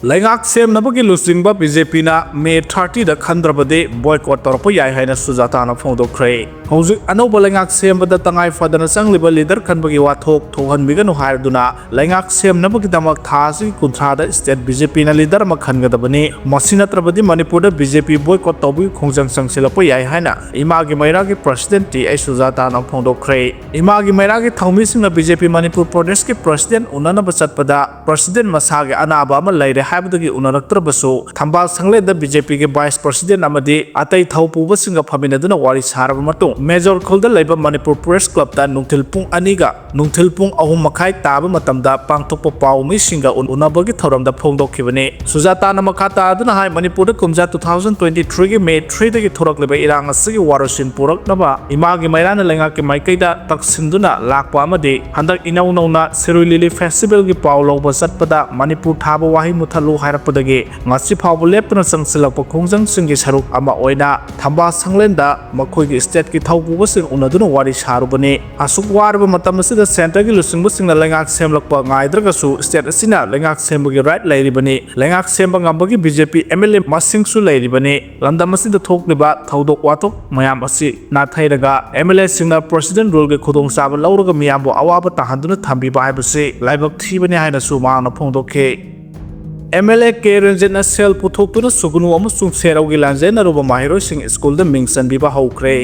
ꯂꯩꯉꯥꯛ ꯁꯦꯝꯅꯕꯒꯤ ꯂꯨꯆꯤꯡꯕ BJPꯅ May thirtyꯗ ꯈꯟꯗ꯭ꯔꯕꯗꯤ boycott ꯇꯧꯔꯛꯄ ꯌꯥꯏ ꯍꯥꯏꯅ ꯁꯨꯖꯥꯇꯥꯅ ꯐꯣꯡꯗꯣꯛꯈ꯭ꯔꯦ꯫ ꯍꯧꯖꯤꯛ ꯑꯅꯧꯕ ꯂꯩꯉꯥꯛ ꯁꯦꯝꯕꯗ ꯇꯉꯥꯏ ꯐꯗꯅ ꯆꯪꯂꯤꯕ leader ꯈꯟꯕꯒꯤ ꯋꯥꯊꯣꯛ ꯊꯣꯛꯍꯟꯕꯤꯒꯅꯨ ꯍꯥꯏꯗꯨꯅ ꯂꯩꯉꯥꯛ ꯁꯦꯝꯅꯕꯒꯤꯗꯃꯛ ꯊꯥ ꯑꯁꯤꯒꯤ ꯀꯨꯟꯊ꯭ꯔꯥꯗ state BJPꯅ leader ꯑꯃ ꯈꯟꯒꯗꯕꯅꯤ꯫ ꯃꯁꯤ ꯅꯠꯇ꯭ꯔꯕꯗꯤ ꯃꯅꯤꯄꯨꯔꯗ BJP boycott ꯇꯧꯕꯒꯤ ꯈꯣꯡꯖꯪ ꯆꯪꯁꯤꯜꯂꯛꯄ ꯌꯥꯏ ꯍꯥꯏꯅ ꯏꯃꯥꯒꯤ ꯃꯩꯔꯥꯒꯤ president ꯇꯤ ꯑꯩꯆ ꯁꯨꯖꯥꯇꯥꯅ ꯐꯣꯡꯗꯣꯛꯈ꯭ꯔꯦ꯫ ꯏꯃꯥꯒꯤ ꯃꯩꯔꯥꯒꯤ ꯊꯧꯃꯤꯁꯤꯡꯅ BJP ꯃꯅꯤꯄꯨꯔ ꯄ꯭ꯔꯗꯦꯁꯀꯤ president ꯎꯅꯅꯕ ꯆꯠꯄꯗ president ꯃꯁꯥꯒꯤ ꯑꯅꯥꯕ ꯑꯃ ꯂꯩꯔꯦ ꯍꯥꯏꯕꯗꯒꯤ ꯎꯅꯔꯛꯇ꯭ꯔꯕꯁꯨ, ꯊꯝꯕꯥꯜ ꯁꯪꯂꯦꯟꯗ BJPꯒꯤ vice president ꯑꯃꯗꯤ ꯑꯇꯩ ꯊꯧ ꯄꯨꯕꯁꯤꯡꯒ ꯐꯝꯃꯤꯟꯅꯗꯨꯅ ꯋꯥꯔꯤ ꯁꯥꯔꯕ ꯃꯇꯨꯡ, Major ꯈꯨꯜꯗ ꯂꯩꯕ ꯃꯅꯤꯄꯨꯔ Press Clubꯇ ꯅꯨꯡꯊꯤꯜ ꯄꯨꯡ ꯑꯅꯤꯒ ꯅꯨꯡꯊꯤꯜ ꯄꯨꯡ ꯑꯍꯨꯝ ꯃꯈꯥꯏ ꯇꯥꯕ ꯃꯇꯝꯗ ꯄꯥꯡꯊꯣꯛꯄ ꯄꯥꯎꯃꯤꯁꯤꯡꯒ ꯎꯟ-, ꯎꯅꯕꯒꯤ ꯊꯧꯔꯝꯗ ꯐꯣꯡꯗꯣꯛꯈꯤꯕꯅꯤ꯫ ꯁꯨꯖꯥꯇꯥꯅ ꯃꯈꯥ ꯇꯥꯗꯨꯅ ꯍꯥꯏ, ꯃꯅꯤꯄꯨꯔꯗ ꯀꯨꯝꯖꯥ two thousand twenty threeꯒꯤ May threeꯗꯒꯤ ꯊꯣꯔꯛꯂꯤꯕ ꯏꯔꯥꯡ ꯑꯁꯤꯒꯤ ꯋꯥꯔꯣꯏꯁꯤꯟ ꯄꯨꯔꯛꯅꯕ ꯏꯃꯥꯒꯤ ꯃꯩꯔꯥꯅ ꯂꯩꯉꯥꯛꯀꯤ ꯃꯥꯏꯀꯩꯗ ꯇꯛꯁꯤꯟꯗꯨꯅ ꯂꯥꯛꯄ ꯑꯃꯗꯤ ꯍꯟꯗꯛ ꯏꯅꯧ ꯅꯧꯅ ꯁꯤꯔꯨꯏ ꯂꯤꯂꯤ festivalꯒꯤ ꯄꯥꯎ ꯂꯧꯕ ꯆꯠꯄꯗ ꯃꯅꯤꯄꯨꯔ ꯊꯥꯕ ꯋꯥꯍꯩ ꯃꯨꯊꯠ ꯆꯠꯂꯨ ꯍꯥꯏꯔꯛꯄꯗꯒꯤ ꯉꯁꯤ ꯐꯥꯎꯕ ꯂꯦꯞꯇꯅ ꯆꯪꯁꯤꯜꯂꯛꯄ ꯈꯣꯡꯖꯪꯁꯤꯡꯒꯤ ꯁꯔꯨꯛ ꯑꯃ ꯑꯣꯏꯅ ꯊꯝꯕꯥꯜ ꯁꯪꯂꯦꯟꯗ ꯃꯈꯣꯏꯒꯤ stateꯀꯤ ꯊꯧꯄꯨꯕꯁꯤꯡ ꯎꯅꯗꯨꯅ ꯋꯥꯔꯤ ꯁꯥꯔꯨꯕꯅꯤ꯫ ꯑꯁꯨꯛ ꯋꯥꯔꯕ ꯃꯇꯝ ꯑꯁꯤꯗ centreꯒꯤ ꯂꯨꯆꯤꯡꯕꯁꯤꯡꯅ ꯂꯩꯉꯥꯛ ꯁꯦꯝꯂꯛꯄ ꯉꯥꯏꯗ꯭ꯔꯒꯁꯨ state ꯑꯁꯤꯅ ꯂꯩꯉꯥꯛ ꯁꯦꯝꯕꯒꯤ right ꯂꯩꯔꯤꯕꯅꯤ꯫ ꯂꯩꯉꯥꯛ ꯁꯦꯝꯕ ꯉꯝꯕꯒꯤ BJP MLA ꯃꯁꯤꯡꯁꯨ ꯂꯩꯔꯤꯕꯅꯤ꯫ ꯂꯝꯗꯝ ꯑꯁꯤꯗ ꯊꯣꯛꯂꯤꯕ ꯊꯧꯗꯣꯛ ꯋꯥꯊꯣꯛ ꯃꯌꯥꯝ ꯑꯁꯤ ꯅꯥꯊꯩꯔꯒ MLAꯁꯤꯡꯅ President ruleꯒꯤ ꯈꯨꯗꯣꯡꯆꯥꯕ ꯂꯧꯔꯒ ꯃꯤꯌꯥꯝꯕꯨ ꯑꯋꯥꯕ ꯇꯥꯍꯟꯗꯨꯅ ꯊꯝꯕꯤꯕ ꯍꯥꯏꯕꯁꯤ ꯂꯥꯏꯕꯛ ꯊꯤꯕꯅꯤ ꯍꯥꯏꯅꯁꯨ ꯃꯍꯥꯛꯅ ꯐꯣꯡꯗꯣꯛꯈꯤ꯫ MLA ꯀꯦ ꯔꯟꯖꯤꯠꯅ ꯁꯦꯜ ꯄꯨꯊꯣꯛꯇꯨꯅ ꯁꯨꯒꯨꯅꯨ ꯑꯃꯁꯨꯡ ꯁꯦꯔꯧꯒꯤ ꯂꯥꯟꯖꯦꯟꯅꯔꯨꯕ ꯃꯍꯩꯔꯣꯏꯁꯤꯡ ꯁ꯭ꯀꯨꯜꯗ ꯃꯤꯡ ꯆꯟꯕꯤꯕ ꯍꯧꯈ꯭ꯔꯦ꯫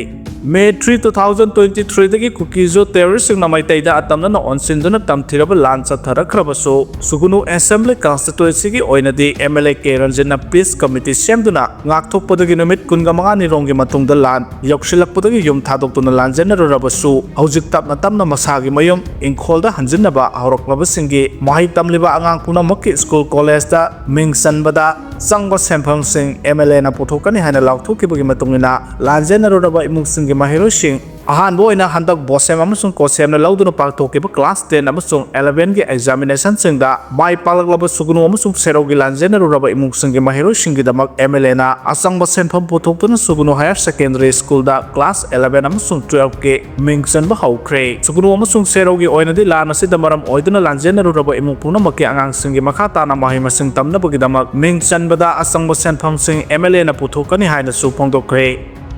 May three, two thousand twenty-threeꯗꯒꯤ ꯀꯨꯀꯤꯖꯣ terroristꯁꯤꯡꯅ ꯃꯩꯇꯩꯗ ꯑꯇꯝꯅꯅ ꯑꯣꯟꯁꯤꯟꯗꯨꯅ ꯇꯝꯊꯤꯔꯕ ꯂꯥꯟ ꯆꯠꯊꯔꯛꯈ꯭ꯔꯕꯁꯨ, ꯁꯨꯒꯨꯅꯨ Assembly Constituencyꯒꯤ ꯑꯣꯏꯅꯗꯤ MLA ꯀꯦ ꯔꯟꯖꯤꯠꯅ peace committee ꯁꯦꯝꯗꯨꯅ ꯉꯥꯛꯊꯣꯛꯄꯗꯒꯤ ꯅꯨꯃꯤꯠ ꯀꯨꯟꯒ ꯃꯉꯥꯅꯤ ꯔꯣꯝꯒꯤ ꯃꯇꯨꯡꯗ ꯂꯥꯟ ꯌꯧꯁꯤꯜꯂꯛꯄꯗꯒꯤ ꯌꯨꯝ ꯊꯥꯗꯣꯛꯇꯨꯅ ꯂꯥꯟꯖꯦꯟꯅꯔꯨꯔꯕꯁꯨ, ꯍꯧꯖꯤꯛ ꯇꯞꯅ ꯇꯞꯅ ꯃꯁꯥꯒꯤ ꯃꯌꯨꯝ ꯏꯪꯈꯣꯜꯗ ꯍꯟꯖꯤꯟꯅꯕ ꯍꯧꯔꯛꯂꯕꯁꯤꯡꯒꯤ ꯃꯍꯩ ꯇꯝꯂꯤꯕ ꯑꯉꯥꯡ ꯄꯨꯝꯅꯃꯛꯀꯤ ꯁ꯭ꯀꯨꯜ ꯀꯣꯂꯦꯖꯇ ꯃꯤꯡ ꯆꯟꯕꯗ ꯆꯪꯕ ꯁꯦꯟꯐꯝꯁꯤꯡ MLAꯅ ꯄꯨꯊꯣꯛꯀꯅꯤ ꯍꯥꯏꯅ ꯂꯥꯎꯊꯣꯛꯈꯤꯕꯒꯤ ꯃꯇꯨꯡ ꯏꯟꯅ, ꯂꯥꯟꯖꯦꯟꯅꯔꯨꯔꯕ ꯏꯃꯨꯡꯁꯤꯡꯒꯤ ꯃꯍꯩꯔꯣꯏꯁꯤꯡ ꯑꯍꯥꯟꯕ ꯑꯣꯏꯅ ꯍꯟꯗꯛ BOSEM ꯑꯃꯁꯨꯡ COSEMꯅ ꯂꯧꯗꯨꯅ ꯄꯥꯡꯊꯣꯛꯈꯤꯕ class ten ꯑꯃꯁꯨꯡ elevenꯒꯤ examinationꯁꯤꯡꯗ ꯃꯥꯏ ꯄꯥꯛꯂꯛꯂꯕ ꯁꯨꯒꯨꯅꯨ ꯑꯃꯁꯨꯡ ꯁꯦꯔꯧꯒꯤ ꯂꯥꯟꯖꯦꯟꯅꯔꯨꯔꯕ ꯏꯃꯨꯡꯁꯤꯡꯒꯤ ꯃꯍꯩꯔꯣꯏꯁꯤꯡꯒꯤꯗꯃꯛ MLAꯅ ꯑꯆꯪꯕ ꯁꯦꯟꯐꯝ ꯄꯨꯊꯣꯛꯇꯨꯅ ꯁꯨꯒꯨꯅꯨ Higher Secondary Schoolꯗ class eleven ꯑꯃꯁꯨꯡ twelveꯀꯤ ꯃꯤꯡ ꯆꯟꯕ ꯍꯧꯈ꯭ꯔꯦ꯫ ꯁꯨꯒꯨꯅꯨ ꯑꯃꯁꯨꯡ ꯁꯦꯔꯧꯒꯤ ꯑꯣꯏꯅꯗꯤ ꯂꯥꯟ ꯑꯁꯤꯗ ꯃꯔꯝ ꯑꯣꯏꯗꯨꯅ ꯂꯥꯟꯖꯦꯟꯅꯔꯨꯔꯕ ꯏꯃꯨꯡ ꯄꯨꯝꯅꯃꯛꯀꯤ ꯑꯉꯥꯡꯁꯤꯡꯒꯤ ꯃꯈꯥ ꯇꯥꯅ ꯃꯍꯩ ꯃꯁꯤꯡ ꯇꯝꯅꯕꯒꯤꯗꯃꯛ ꯃꯤꯡ ꯆꯟꯕꯗ ꯑꯆꯪꯕ ꯁꯦꯟꯐꯝꯁꯤꯡ MLAꯅ ꯄꯨꯊꯣꯛꯀꯅꯤ ꯍꯥꯏꯅꯁꯨ ꯐꯣꯡꯗꯣꯛꯈ꯭ꯔꯦ꯫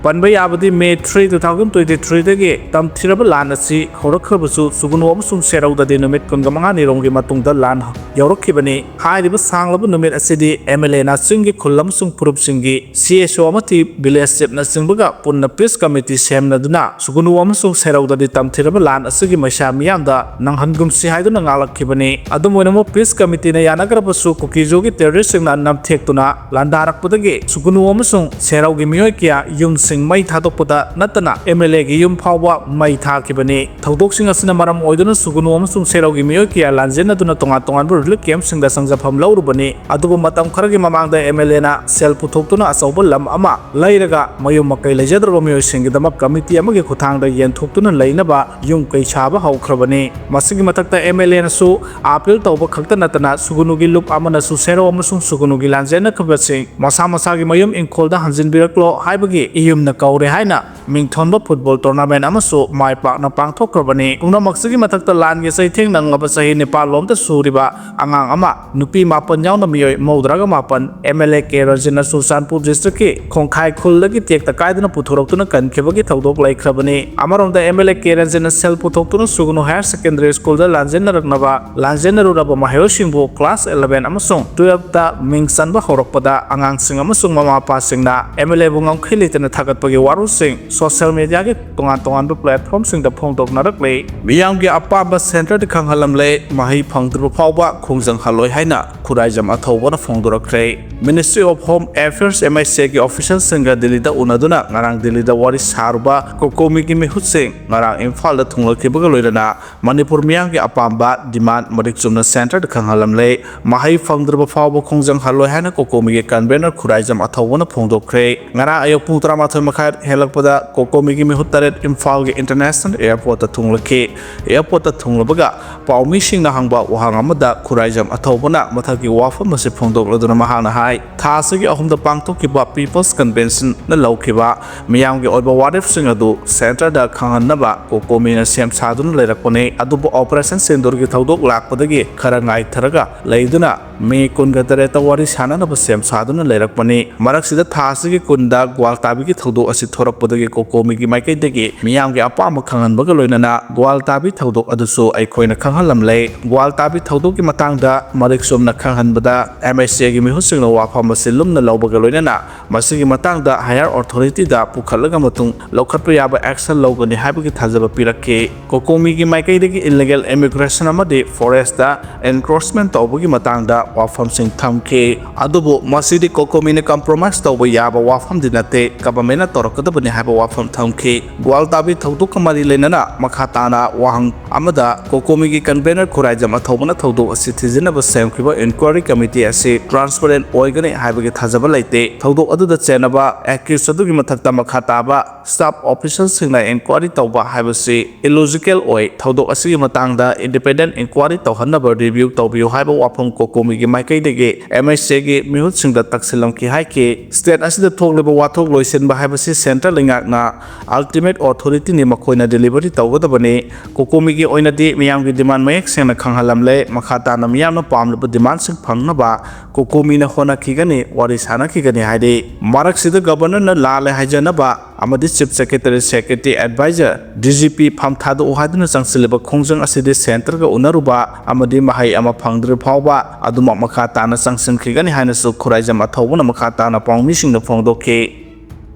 ꯄꯟꯕ ꯌꯥꯕꯗꯤ, May three, two thousand twenty-threeꯗꯒꯤ ꯇꯝꯊꯤꯔꯕ ꯂꯥꯟ ꯑꯁꯤ ꯍꯧꯔꯛꯈ꯭ꯔꯕꯁꯨ, ꯁꯨꯒꯨꯅꯨ ꯑꯃꯁꯨꯡ ꯁꯦꯔꯧꯗꯗꯤ ꯅꯨꯃꯤꯠ ꯀꯨꯟꯒ ꯃꯉꯥꯅꯤ ꯔꯣꯝꯒꯤ ꯃꯇꯨꯡꯗ ꯂꯥꯟ ꯌꯧꯔꯛꯈꯤꯕꯅꯤ꯫ ꯍꯥꯏꯔꯤꯕ ꯁꯥꯡꯂꯕ ꯅꯨꯃꯤꯠ ꯑꯁꯤꯗꯤ MLAꯅ ꯆꯤꯡꯒꯤ ꯈꯨꯜ ꯑꯃꯁꯨꯡ ꯐꯨꯔꯨꯞꯁꯤꯡꯒꯤ CSO ꯑꯃꯗꯤ village chiefꯅꯆꯤꯡꯕꯒ ꯄꯨꯟꯅ peace committee ꯁꯦꯝꯅꯗꯨꯅ ꯁꯨꯒꯨꯅꯨ ꯑꯃꯁꯨꯡ ꯁꯦꯔꯧꯗꯗꯤ ꯇꯝꯊꯤꯔꯕ ꯂꯥꯟ ꯑꯁꯤꯒꯤ ꯃꯩꯁꯥ ꯃꯤꯌꯥꯝꯗ ꯅꯪꯍꯟꯒꯨꯝꯁꯤ ꯍꯥꯏꯗꯨꯅ ꯉꯥꯡꯂꯛꯈꯤꯕꯅꯤ꯫ ꯑꯗꯨꯝ ꯑꯣꯏꯅꯃꯛ, peace committeeꯅ ꯌꯥꯅꯈ꯭ꯔꯕꯁꯨ, ꯀꯨꯀꯤꯖꯣꯒꯤ terroristꯁꯤꯡꯅ ꯅꯝꯊꯦꯛꯇꯨꯅ ꯂꯥꯟꯗꯥꯔꯛꯄꯗꯒꯤ ꯁꯨꯒꯨꯅꯨ ꯑꯃꯁꯨꯡ ꯁꯦꯔꯧꯒꯤ ꯃꯤꯑꯣꯏ ꯀꯌꯥ ꯌꯨꯝꯁꯤꯡ ꯃꯩ ꯊꯥꯗꯣꯛꯄꯗ ꯅꯠꯇꯅ MLAꯒꯤ ꯌꯨꯝ ꯐꯥꯎꯕ ꯃꯩ ꯊꯥꯈꯤꯕꯅꯤ꯫ ꯊꯧꯗꯣꯛꯁꯤꯡ ꯑꯁꯤꯅ ꯃꯔꯝ ꯑꯣꯏꯗꯨꯅ ꯁꯨꯒꯨꯅꯨ ꯑꯃꯁꯨꯡ ꯁꯦꯔꯧꯒꯤ ꯃꯤꯑꯣꯏ ꯀꯌꯥ ꯂꯥꯟꯖꯦꯟꯅꯗꯨꯅ ꯇꯣꯉꯥꯟ ꯇꯣꯉꯥꯟꯕ ꯔꯤꯂꯤꯐ ꯀꯦꯝꯞꯁꯤꯡꯗ ꯆꯪꯖꯐꯝ ꯂꯧꯔꯨꯕꯅꯤ꯫ ꯑꯗꯨꯕꯨ ꯃꯇꯝ ꯈꯔꯒꯤ ꯃꯃꯥꯡꯗ ꯑꯦꯝ ꯑꯦꯜ ꯑꯦꯅ ꯁꯦꯜ ꯄꯨꯊꯣꯛꯇꯨꯅ ꯑꯆꯧꯕ ꯂꯝ ꯑꯃ ꯂꯩꯔꯒ ꯃꯌꯨꯝ ꯃꯀꯩ ꯂꯩꯖꯗ꯭ꯔꯕ ꯃꯤꯑꯣꯏꯁꯤꯡꯒꯤꯗꯃꯛ ꯀꯃꯤꯇꯤ ꯑꯃꯒꯤ ꯈꯨꯠꯊꯥꯡꯗ ꯌꯦꯟꯊꯣꯛꯇꯨꯅ ꯂꯩꯅꯕ ꯌꯨꯝ ꯀꯩ ꯁꯥꯕ ꯍꯧꯈ꯭ꯔꯕꯅꯤ꯫ ꯃꯁꯤꯒꯤ ꯃꯊꯛꯇ ꯑꯦꯝ ꯑꯦꯜ ꯑꯦꯅꯁꯨ ꯑꯥꯄꯤꯜ ꯇꯧꯕ ꯈꯛꯇ ꯅꯠꯇꯅ ꯁꯨꯒꯨꯅꯨꯒꯤ ꯂꯨꯞ ꯑꯃꯅꯁꯨ ꯁꯦꯔꯧ ꯑꯃꯁꯨꯡ ꯁꯨꯒꯨꯅꯨꯒꯤ ꯂꯥꯟꯖꯦꯟꯅꯈꯤꯕꯁꯤꯡ ꯃꯁꯥ ꯃꯁꯥꯒꯤ ꯃꯌꯨꯝ ꯏꯪꯈꯣꯜꯗ ꯍꯟꯖꯤꯟꯕꯤꯔꯛꯂꯣ ꯍꯥꯏꯕꯒꯤ ꯏꯌꯨꯝꯅ ꯀꯧꯔꯦ ꯍꯥꯏꯅ ꯃꯤꯡꯊꯣꯟꯕ ꯐꯨꯠꯕꯣꯜ ꯇꯣꯔꯅꯥꯃꯦꯟ ꯑꯃꯁꯨ ꯃꯥꯏ ꯄꯥꯛꯅ ꯄꯥꯡꯊꯣꯛꯈ꯭ꯔꯕꯅꯤ꯫ ꯄꯨꯝꯅꯃꯛꯁꯤꯒꯤ ꯃꯊꯛꯇ ꯂꯥꯟꯒꯤ ꯆꯩꯊꯦꯡ ꯅꯪꯂꯕ ꯆꯍꯤ ꯅꯤꯄꯥꯜ ꯂꯣꯝꯗ ꯁꯨꯔꯤꯕ ꯑꯉꯥꯡ ꯑꯃ, ꯅꯨꯄꯤ ꯃꯥꯄꯟ ꯌꯥꯎꯅ ꯃꯤꯑꯣꯏ ꯃꯧꯗ꯭ꯔꯥꯒ ꯃꯥꯄꯟ, ꯑꯦꯝ ꯑꯦꯜ ꯑꯦ ꯀꯦ ꯔꯟꯖꯟꯅ ꯆꯨꯔꯆꯥꯟꯄꯨꯔ ꯗꯤꯁꯇ꯭ꯔꯤꯛꯀꯤ ꯈꯣꯡꯈꯥꯏ ꯈꯨꯜꯗꯒꯤ ꯇꯦꯛꯇ ꯀꯥꯏꯗꯅ ꯄꯨꯊꯣꯔꯛꯇꯨꯅ ꯀꯟꯈꯤꯕꯒꯤ ꯊꯧꯗꯣꯛ ꯂꯩꯈ꯭ꯔꯕꯅꯤ꯫ ꯑꯃꯔꯣꯝꯗ ꯑꯦꯝ ꯑꯦꯜ ꯑꯦ ꯀꯦ ꯔꯟꯖꯟꯅ ꯁꯦꯜ ꯄꯨꯊꯣꯛꯇꯨꯅ ꯁꯨꯒꯅꯨ ꯍꯥꯌꯔ ꯁꯦꯀꯦꯟꯗꯔꯤ ꯁ꯭ꯀꯨꯜꯗ ꯂꯥꯟꯖꯦꯟꯅꯔꯛꯅꯕ ꯂꯥꯟꯖꯦꯟꯅꯔꯨꯔꯕ ꯃꯍꯩꯔꯣꯏꯁꯤꯡꯕꯨ ꯀ꯭ꯂꯥꯁ ꯏꯂꯚꯦꯟ ꯑꯃꯁꯨꯡ ꯇꯨꯌꯦꯜꯞꯇ ꯃꯤꯡ ꯆꯟꯕ ꯍꯧꯔꯛꯄꯗ ꯑꯉꯥꯡꯁꯤꯡ ꯑꯃꯁꯨꯡ ꯃꯃꯥ ꯃꯄꯥꯁꯤꯡꯅ ꯑꯦꯝ ꯑꯦꯜ ꯑꯦꯕꯨ ꯉꯝꯈꯩ ꯂꯩꯇꯅ ꯊꯥꯒꯠꯄꯒꯤ ꯋꯥꯔꯣꯜꯁꯤꯡ ꯁꯣꯁꯤꯌꯦꯜ ꯃꯦꯗꯤꯌꯥꯒꯤ ꯇꯣꯉꯥꯟ ꯇꯣꯉꯥꯟꯕ ꯄ꯭ꯂꯦꯠꯐꯣꯔꯝꯁꯤꯡꯗ ꯐꯣꯡꯗꯣꯛꯅꯔꯛꯂꯤ꯫ ꯃꯤꯌꯥꯝꯒꯤ ꯑꯄꯥꯝꯕ ꯁꯦꯟꯇꯔꯗ ꯈꯪꯍꯜꯂꯝꯂꯦ꯫ ꯃꯍꯩ ꯐꯪꯗ꯭ꯔꯤꯕ ꯐꯥꯎꯕ ꯈꯣꯡꯖꯪ ꯍꯜꯂꯣꯏ ꯍꯥꯏꯅ Khuraijam ꯑꯊꯧꯕꯅ ꯐꯣꯡꯗꯣꯔꯛꯈ꯭ꯔꯦ꯫ Ministry of Home Affairs, M I C ꯒꯤ officialꯁꯤꯡꯒ ꯗꯤꯜꯂꯤꯗ ꯎꯅꯗꯨꯅ ꯉꯔꯥꯡ ꯗꯤꯜꯂꯤꯗ ꯋꯥꯔꯤ ꯁꯥꯔꯨꯕ ꯀꯣꯀꯣꯃꯤꯒꯤ ꯃꯤꯍꯨꯠꯁꯤꯡ ꯉꯔꯥꯡ ꯏꯝꯐꯥꯜꯗ ꯊꯨꯡꯂꯛꯈꯤꯕꯒ ꯂꯣꯏꯅꯅ ꯃꯅꯤꯄꯨꯔ ꯃꯤꯌꯥꯝꯒꯤ ꯑꯄꯥꯝꯕ ꯗꯤꯃꯥꯟ ꯃꯔꯤꯛ ꯆꯨꯝꯅ ꯁꯦꯟꯇꯔꯗ ꯈꯪꯍꯜꯂꯝꯂꯦ꯫ ꯃꯍꯩ ꯐꯪꯗ꯭ꯔꯕ ꯐꯥꯎꯕ ꯈꯣꯡꯖꯪ ꯍꯜꯂꯣꯏ ꯍꯥꯏꯅ ꯀꯣꯀꯣꯃꯤꯒꯤ ꯀꯟꯚꯦꯅꯔ ꯈꯨꯔꯥꯏꯖꯝ ꯑꯊꯧꯕꯅ ꯐꯣꯡꯗꯣꯛꯈ꯭ꯔꯦ꯫ ꯉꯔꯥꯡ ꯑꯌꯨꯛ ꯄꯨꯡ ꯇꯔꯥꯃꯥꯊꯣꯏ ꯃꯈꯥꯏ ꯍꯦꯜꯂꯛꯄꯗ ꯀꯣꯀꯣꯃꯤꯒꯤ ꯃꯤꯍꯨꯠ ꯇꯔꯦꯠ ꯏꯝꯐꯥꯜꯒꯤ ꯏꯟꯇꯔꯅꯦꯁꯅꯦꯜ ꯑꯦꯌꯔꯄꯣꯔꯠꯇ ꯊꯨꯡꯂꯛꯈꯤ꯫ ꯑꯦꯌꯔꯄꯣꯔꯠꯇ ꯊꯨꯡꯂꯕꯒ ꯄꯥꯎꯃꯤꯁꯤꯡꯅ ꯍꯪꯕ ꯋꯥꯍꯪ ꯑꯃꯗ ꯈꯨꯔꯥꯏꯖꯝ ꯑꯊꯧꯕꯅ ꯃꯊꯛꯀꯤ ꯋꯥꯐꯝ ꯑꯁꯤ ꯐꯣꯡꯗꯣꯛꯂꯗꯨꯅ ꯃꯍꯥꯛꯅ ꯍꯥꯏ, ꯊꯥ ꯑꯁꯤꯒꯤ ꯑꯍꯨꯝꯗ ꯄꯥꯡꯊꯣꯛꯈꯤꯕ ꯄꯤꯄꯜꯁ ꯀꯟꯚꯦꯟꯁꯟꯅ ꯂꯧꯈꯤꯕ ꯃꯤꯌꯥꯝꯒꯤ ꯑꯣꯏꯕ ꯋꯥꯔꯦꯞꯁꯤꯡ ꯑꯗꯨ ꯁꯦꯟꯇꯔꯗ ꯈꯪꯍꯟꯅꯕ ꯀꯣꯀꯣꯃꯤꯅ ꯁꯦꯝ ꯁꯥꯗꯨꯅ ꯂꯩꯔꯛꯄꯅꯤ꯫ ꯑꯗꯨꯕꯨ ꯑꯣꯄꯔꯦꯁꯟ ꯁꯤꯟꯗꯨꯔꯒꯤ ꯊꯧꯗꯣꯛ ꯂꯥꯛꯄꯗꯒꯤ ꯈꯔ ꯉꯥꯏꯊꯔꯒ ꯂꯩꯗꯨꯅ ꯃꯦ ꯀꯨꯟꯒ ꯇꯔꯦꯠꯇ ꯋꯥꯔꯤ ꯁꯥꯟꯅꯅꯕ ꯁꯦꯝ ꯁꯥꯗꯨꯅ ꯂꯩꯔꯛꯄꯅꯤ꯫ ꯃꯔꯛꯁꯤꯗ ꯊꯥ ꯑꯁꯤꯒꯤ ꯀꯨꯟꯗ ꯒ꯭ꯋꯥꯜꯇꯥꯕꯤꯒꯤ ꯊꯧꯗꯣꯛ ꯑꯁꯤ ꯊꯣꯔꯛꯄꯗꯒꯤ ꯀꯣꯀꯣꯃꯤꯒꯤ ꯃꯥꯏꯀꯩꯗꯒꯤ ꯃꯤꯌꯥꯝꯒꯤ ꯑꯄꯥꯝꯕ ꯈꯪꯍꯟꯕꯒ ꯂꯣꯏꯅꯅ ꯒ꯭ꯋꯥꯜꯇꯥꯕꯤ ꯊꯧꯗꯣꯛ ꯑꯗꯨꯁꯨ ꯑꯩꯈꯣꯏꯅ ꯈꯪꯍꯜꯂꯝꯂꯦ꯫ ꯒ꯭ꯋꯥꯜꯇꯥꯕꯤ ꯊꯧꯗꯣꯛꯀꯤ ꯃꯇꯥꯡꯗ ꯃꯔꯤꯛ ꯆꯨꯝꯅ ꯈꯪꯍꯟꯕꯗ M I C ꯒꯤ ꯃꯤꯍꯨꯠꯁꯤꯡꯅ ꯋꯥꯐꯝ ꯑꯁꯤ ꯂꯨꯝꯅ ꯂꯧꯕꯒ ꯂꯣꯏꯅꯅ ꯃꯁꯤꯒꯤ ꯃꯇꯥꯡꯗ higher authority ꯗ ꯄꯨꯈꯠꯂꯒ ꯃꯇꯨꯡ ꯂꯧꯈꯠꯄ ꯌꯥꯕ action ꯂꯧꯒꯅꯤ ꯍꯥꯏꯕꯒꯤ ꯊꯥꯖꯕ ꯄꯤꯔꯛꯈꯤ꯫ ꯀꯣꯀꯣꯃꯤꯒꯤ ꯃꯥꯏꯀꯩꯗꯒꯤ illegal immigration ꯑꯃꯗꯤ forest ꯇ encroachment ꯇꯧꯕꯒꯤ ꯃꯇꯥꯡꯗ ꯋꯥꯐꯝꯁꯤꯡ ꯊꯝꯈꯤ꯫ ꯑꯗꯨꯕꯨ ꯃꯁꯤꯗꯤ ꯀꯣꯀꯣꯃꯤꯅ compromise ꯇꯧꯕ ꯌꯥꯕ ꯋꯥꯐꯝꯗꯤ ꯅꯠꯇꯦ, governmentꯅ ꯇꯧꯔꯛꯀꯗꯕꯅꯤ ꯍꯥꯏꯕ ꯋꯥꯐꯝ ꯊꯝꯈꯤ꯫ ꯒ꯭ꯋꯥꯜꯇꯥꯕꯤ ꯊꯧꯗꯣꯛꯀ ꯃꯔꯤ ꯂꯩꯅꯅ ꯃꯈꯥ ꯇꯥꯅ ꯋꯥꯍꯪ ꯑꯃꯗ ꯀꯣꯀꯣꯃꯤꯒꯤ convener ꯈꯨꯔꯥꯏꯖꯝ ꯑꯊꯧꯕꯅ ꯊꯧꯗꯣꯛ ꯑꯁꯤ ꯊꯤꯖꯤꯟꯅꯕ ꯁꯦꯝꯈꯤꯕ inquiry committee ꯑꯁꯤ transparent ꯑꯣꯏꯒꯅꯤ ꯍꯥꯏꯕꯒꯤ ꯊꯥꯖꯕ ꯂꯩꯇꯦ꯫ ꯊꯧꯗꯣꯛ ꯑꯗꯨꯗ ꯆꯦꯟꯅꯕ accused ꯑꯗꯨꯒꯤ ꯃꯊꯛꯇ ꯃꯈꯥ ꯇꯥꯕ staff officialꯁꯤꯡꯅ inquiry ꯇꯧꯕ ꯍꯥꯏꯕꯁꯤ illogical ꯑꯣꯏ꯫ ꯊꯧꯗꯣꯛ ꯑꯁꯤꯒꯤ ꯃꯇꯥꯡꯗ independent inquiry ꯇꯧꯍꯟꯅꯕ review ꯇꯧꯕꯤꯌꯨ ꯍꯥꯏꯕ ꯋꯥꯐꯝ ꯀꯣꯀꯣꯃꯤꯒꯤ ꯃꯥꯏꯀꯩꯗꯒꯤ MHAꯒꯤ ꯃꯤꯍꯨꯠꯁꯤꯡꯗ ꯇꯛꯁꯤꯜꯂꯝꯈꯤ ꯍꯥꯏꯈꯤ꯫ State ꯑꯁꯤꯗ ꯊꯣꯛꯂꯤꯕ ꯋꯥꯊꯣꯛ ꯂꯣꯏꯁꯤꯟꯕ ꯍꯥꯏꯕꯁꯤ central ꯂꯩꯉꯥꯛꯅ ultimate authorityꯅꯤ, ꯃꯈꯣꯏꯅ delivery ꯇꯧꯒꯗꯕꯅꯤ꯫ ꯀꯣꯀꯣꯃꯤꯒꯤ ꯑꯣꯏꯅꯗꯤ ꯃꯤꯌꯥꯝꯒꯤ demand ꯃꯌꯦꯛ ꯁꯦꯡꯅ ꯈꯪꯍꯜꯂꯝꯂꯦ꯫ ꯃꯈꯥ ꯇꯥꯅ ꯃꯤꯌꯥꯝꯅ ꯄꯥꯝꯂꯤꯕ demandꯁꯤꯡ ꯐꯪꯅꯕ ꯀꯣꯀꯣꯃꯤꯅ ꯍꯣꯠꯅꯈꯤꯒꯅꯤ, ꯋꯥꯔꯤ ꯁꯥꯟꯅꯈꯤꯒꯅꯤ ꯍꯥꯏꯔꯤ꯫ ꯃꯔꯛꯁꯤꯗ governorꯅ ꯂꯥꯜꯂꯦ ꯍꯥꯏꯖꯅꯕ ꯑꯃꯗꯤ Chief Secretary, Security Advisor, DGP ꯐꯝ ꯊꯥꯗꯣꯛꯎ ꯍꯥꯏꯗꯨꯅ ꯆꯪꯁꯤꯜꯂꯤꯕ ꯈꯣꯡꯖꯪ ꯑꯁꯤꯗꯤ centreꯒ ꯎꯅꯔꯨꯕ ꯑꯃꯗꯤ ꯃꯍꯩ ꯑꯃ ꯐꯪꯗ꯭ꯔꯤ ꯐꯥꯎꯕ ꯑꯗꯨꯃꯛ ꯃꯈꯥ ꯇꯥꯅ ꯆꯪꯁꯤꯟꯈꯤꯒꯅꯤ ꯍꯥꯏꯅꯁꯨ ꯈꯨꯔꯥꯏꯖꯝ ꯑꯊꯧꯕꯅ ꯃꯈꯥ ꯇꯥꯅ ꯄꯥꯎꯃꯤꯁꯤꯡꯗ ꯐꯣꯡꯗꯣꯛꯈꯤ꯫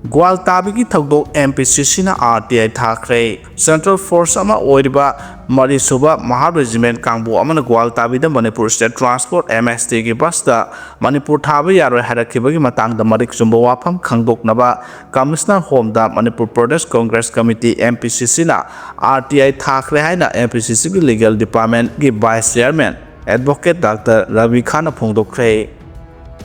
ꯒ꯭ꯋꯥꯜꯇꯥꯕꯤꯒꯤ ꯊꯧꯗꯣꯛ MPCCꯅ RTI ꯊꯥꯈ꯭ꯔꯦ꯫ Central Force ꯑꯃ ꯑꯣꯏꯔꯤꯕ ꯃꯔꯤꯁꯨꯕ Mahar Regiment ꯀꯥꯡꯕꯨ ꯑꯃꯅ ꯒ꯭ꯋꯥꯜꯇꯥꯕꯤꯗ Manipur State Transport, MSTꯒꯤ busꯇ ꯃꯅꯤꯄꯨꯔ ꯊꯥꯕ ꯌꯥꯔꯣꯏ ꯍꯥꯏꯔꯛꯈꯤꯕꯒꯤ ꯃꯇꯥꯡꯗ ꯃꯔꯤꯛ ꯆꯨꯝꯕ ꯋꯥꯐꯝ ꯈꯪꯗꯣꯛꯅꯕ Commissioner Homeꯗ Manipur Pradesh Congress Committee, MPCCꯅ RTI ꯊꯥꯈ꯭ꯔꯦ ꯍꯥꯏꯅ MPCCꯒꯤ Legal Departmentꯀꯤ Vice Chairman Advocate Doctor Ravi ꯈꯥꯟꯅ ꯐꯣꯡꯗꯣꯛꯈ꯭ꯔꯦ꯫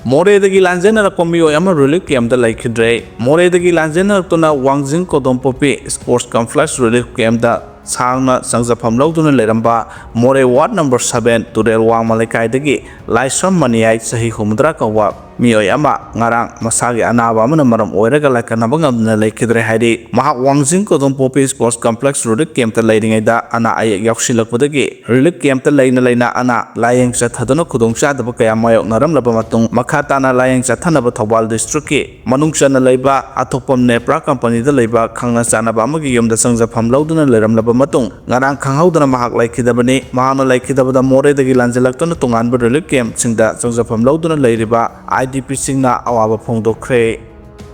ꯃꯣꯔꯦꯗꯒꯤ ꯂꯥꯟꯖꯦꯟꯅꯔꯛꯄ ꯃꯤꯑꯣꯏ ꯑꯃ relief campꯇ ꯂꯩꯈꯤꯗ꯭ꯔꯦ꯫ ꯃꯣꯔꯦꯗꯒꯤ ꯂꯥꯟꯖꯦꯟꯅꯔꯛꯇꯨꯅ ꯋꯥꯡꯖꯤꯡ ꯀꯣꯗꯣꯝꯄꯣꯛꯄꯤ Sports Complex Relief Campꯇ ꯁꯥꯡꯅ ꯆꯪꯖꯐꯝ ꯂꯧꯗꯨꯅ ꯂꯩꯔꯝꯕ ꯃꯣꯔꯦ ward number seven ꯇꯨꯔꯦꯜ ꯋꯥꯡꯃ ꯂꯩꯀꯥꯏꯗꯒꯤ ꯂꯥꯏꯁ꯭ꯔꯝ ꯃꯅꯤꯌꯥꯏ, ꯆꯍꯤ ꯍꯨꯝꯐꯨꯇꯔꯥ ꯀꯧꯕ ꯃꯤꯑꯣꯏ ꯑꯃ ꯉꯔꯥꯡ ꯃꯁꯥꯒꯤ ꯑꯅꯥꯕ ꯑꯃꯅ ꯃꯔꯝ ꯑꯣꯏꯔꯒ ꯂꯥꯏꯀꯠꯅꯕ ꯉꯝꯗꯅ ꯂꯩꯈꯤꯗ꯭ꯔꯦ ꯍꯥꯏꯔꯤ꯫ ꯃꯍꯥꯛ ꯋꯥꯡꯖꯤꯡ ꯀꯣꯗꯣꯝꯄꯣꯛꯄꯤ Sports Complex Relief Campꯇ ꯂꯩꯔꯤꯉꯩꯗ ꯑꯅꯥ ꯑꯌꯦꯛ ꯌꯥꯎꯁꯤꯜꯂꯛꯄꯗꯒꯤ relief campꯇ ꯂꯩꯅ ꯂꯩꯅ ꯑꯅꯥ ꯂꯥꯌꯦꯡ ꯆꯠꯊꯗꯨꯅ ꯈꯨꯗꯣꯡꯆꯥꯗꯕ ꯀꯌꯥ ꯃꯥꯌꯣꯛꯅꯔꯝꯂꯕ ꯃꯇꯨꯡ, ꯃꯈꯥ ꯇꯥꯅ ꯂꯥꯌꯦꯡ ꯆꯠꯊꯅꯕ ꯊꯧꯕꯥꯜ districtꯀꯤ ꯃꯅꯨꯡ ꯆꯟꯅ ꯂꯩꯕ ꯑꯊꯣꯛꯄꯝ ꯅꯦꯄ꯭ꯔꯥ companyꯗ ꯂꯩꯕ ꯈꯪꯅ ꯆꯥꯟꯅꯕ ꯑꯃꯒꯤ ꯌꯨꯝꯗ ꯆꯪꯖꯐꯝ ꯂꯧꯗꯨꯅ ꯂꯩꯔꯝꯂꯕ ꯃꯇꯨꯡ, ꯉꯔꯥꯡ ꯈꯪꯍꯧꯗꯅ ꯃꯍꯥꯛ ꯂꯩꯈꯤꯗꯕꯅꯤ꯫ ꯃꯍꯥꯛꯅ ꯂꯩꯈꯤꯗꯕꯗ ꯃꯣꯔꯦꯗꯒꯤ ꯂꯥꯟꯖꯦꯜꯂꯛꯇꯨꯅ ꯇꯣꯉꯥꯟꯕ relief campꯁꯤꯡꯗ ꯆꯪꯖꯐꯝ ꯂꯧꯗꯨꯅ ꯂꯩꯔꯤꯕ IDPꯁꯤꯡꯅ ꯑꯋꯥꯕ ꯐꯣꯡꯗꯣꯛꯈ꯭ꯔꯦ꯫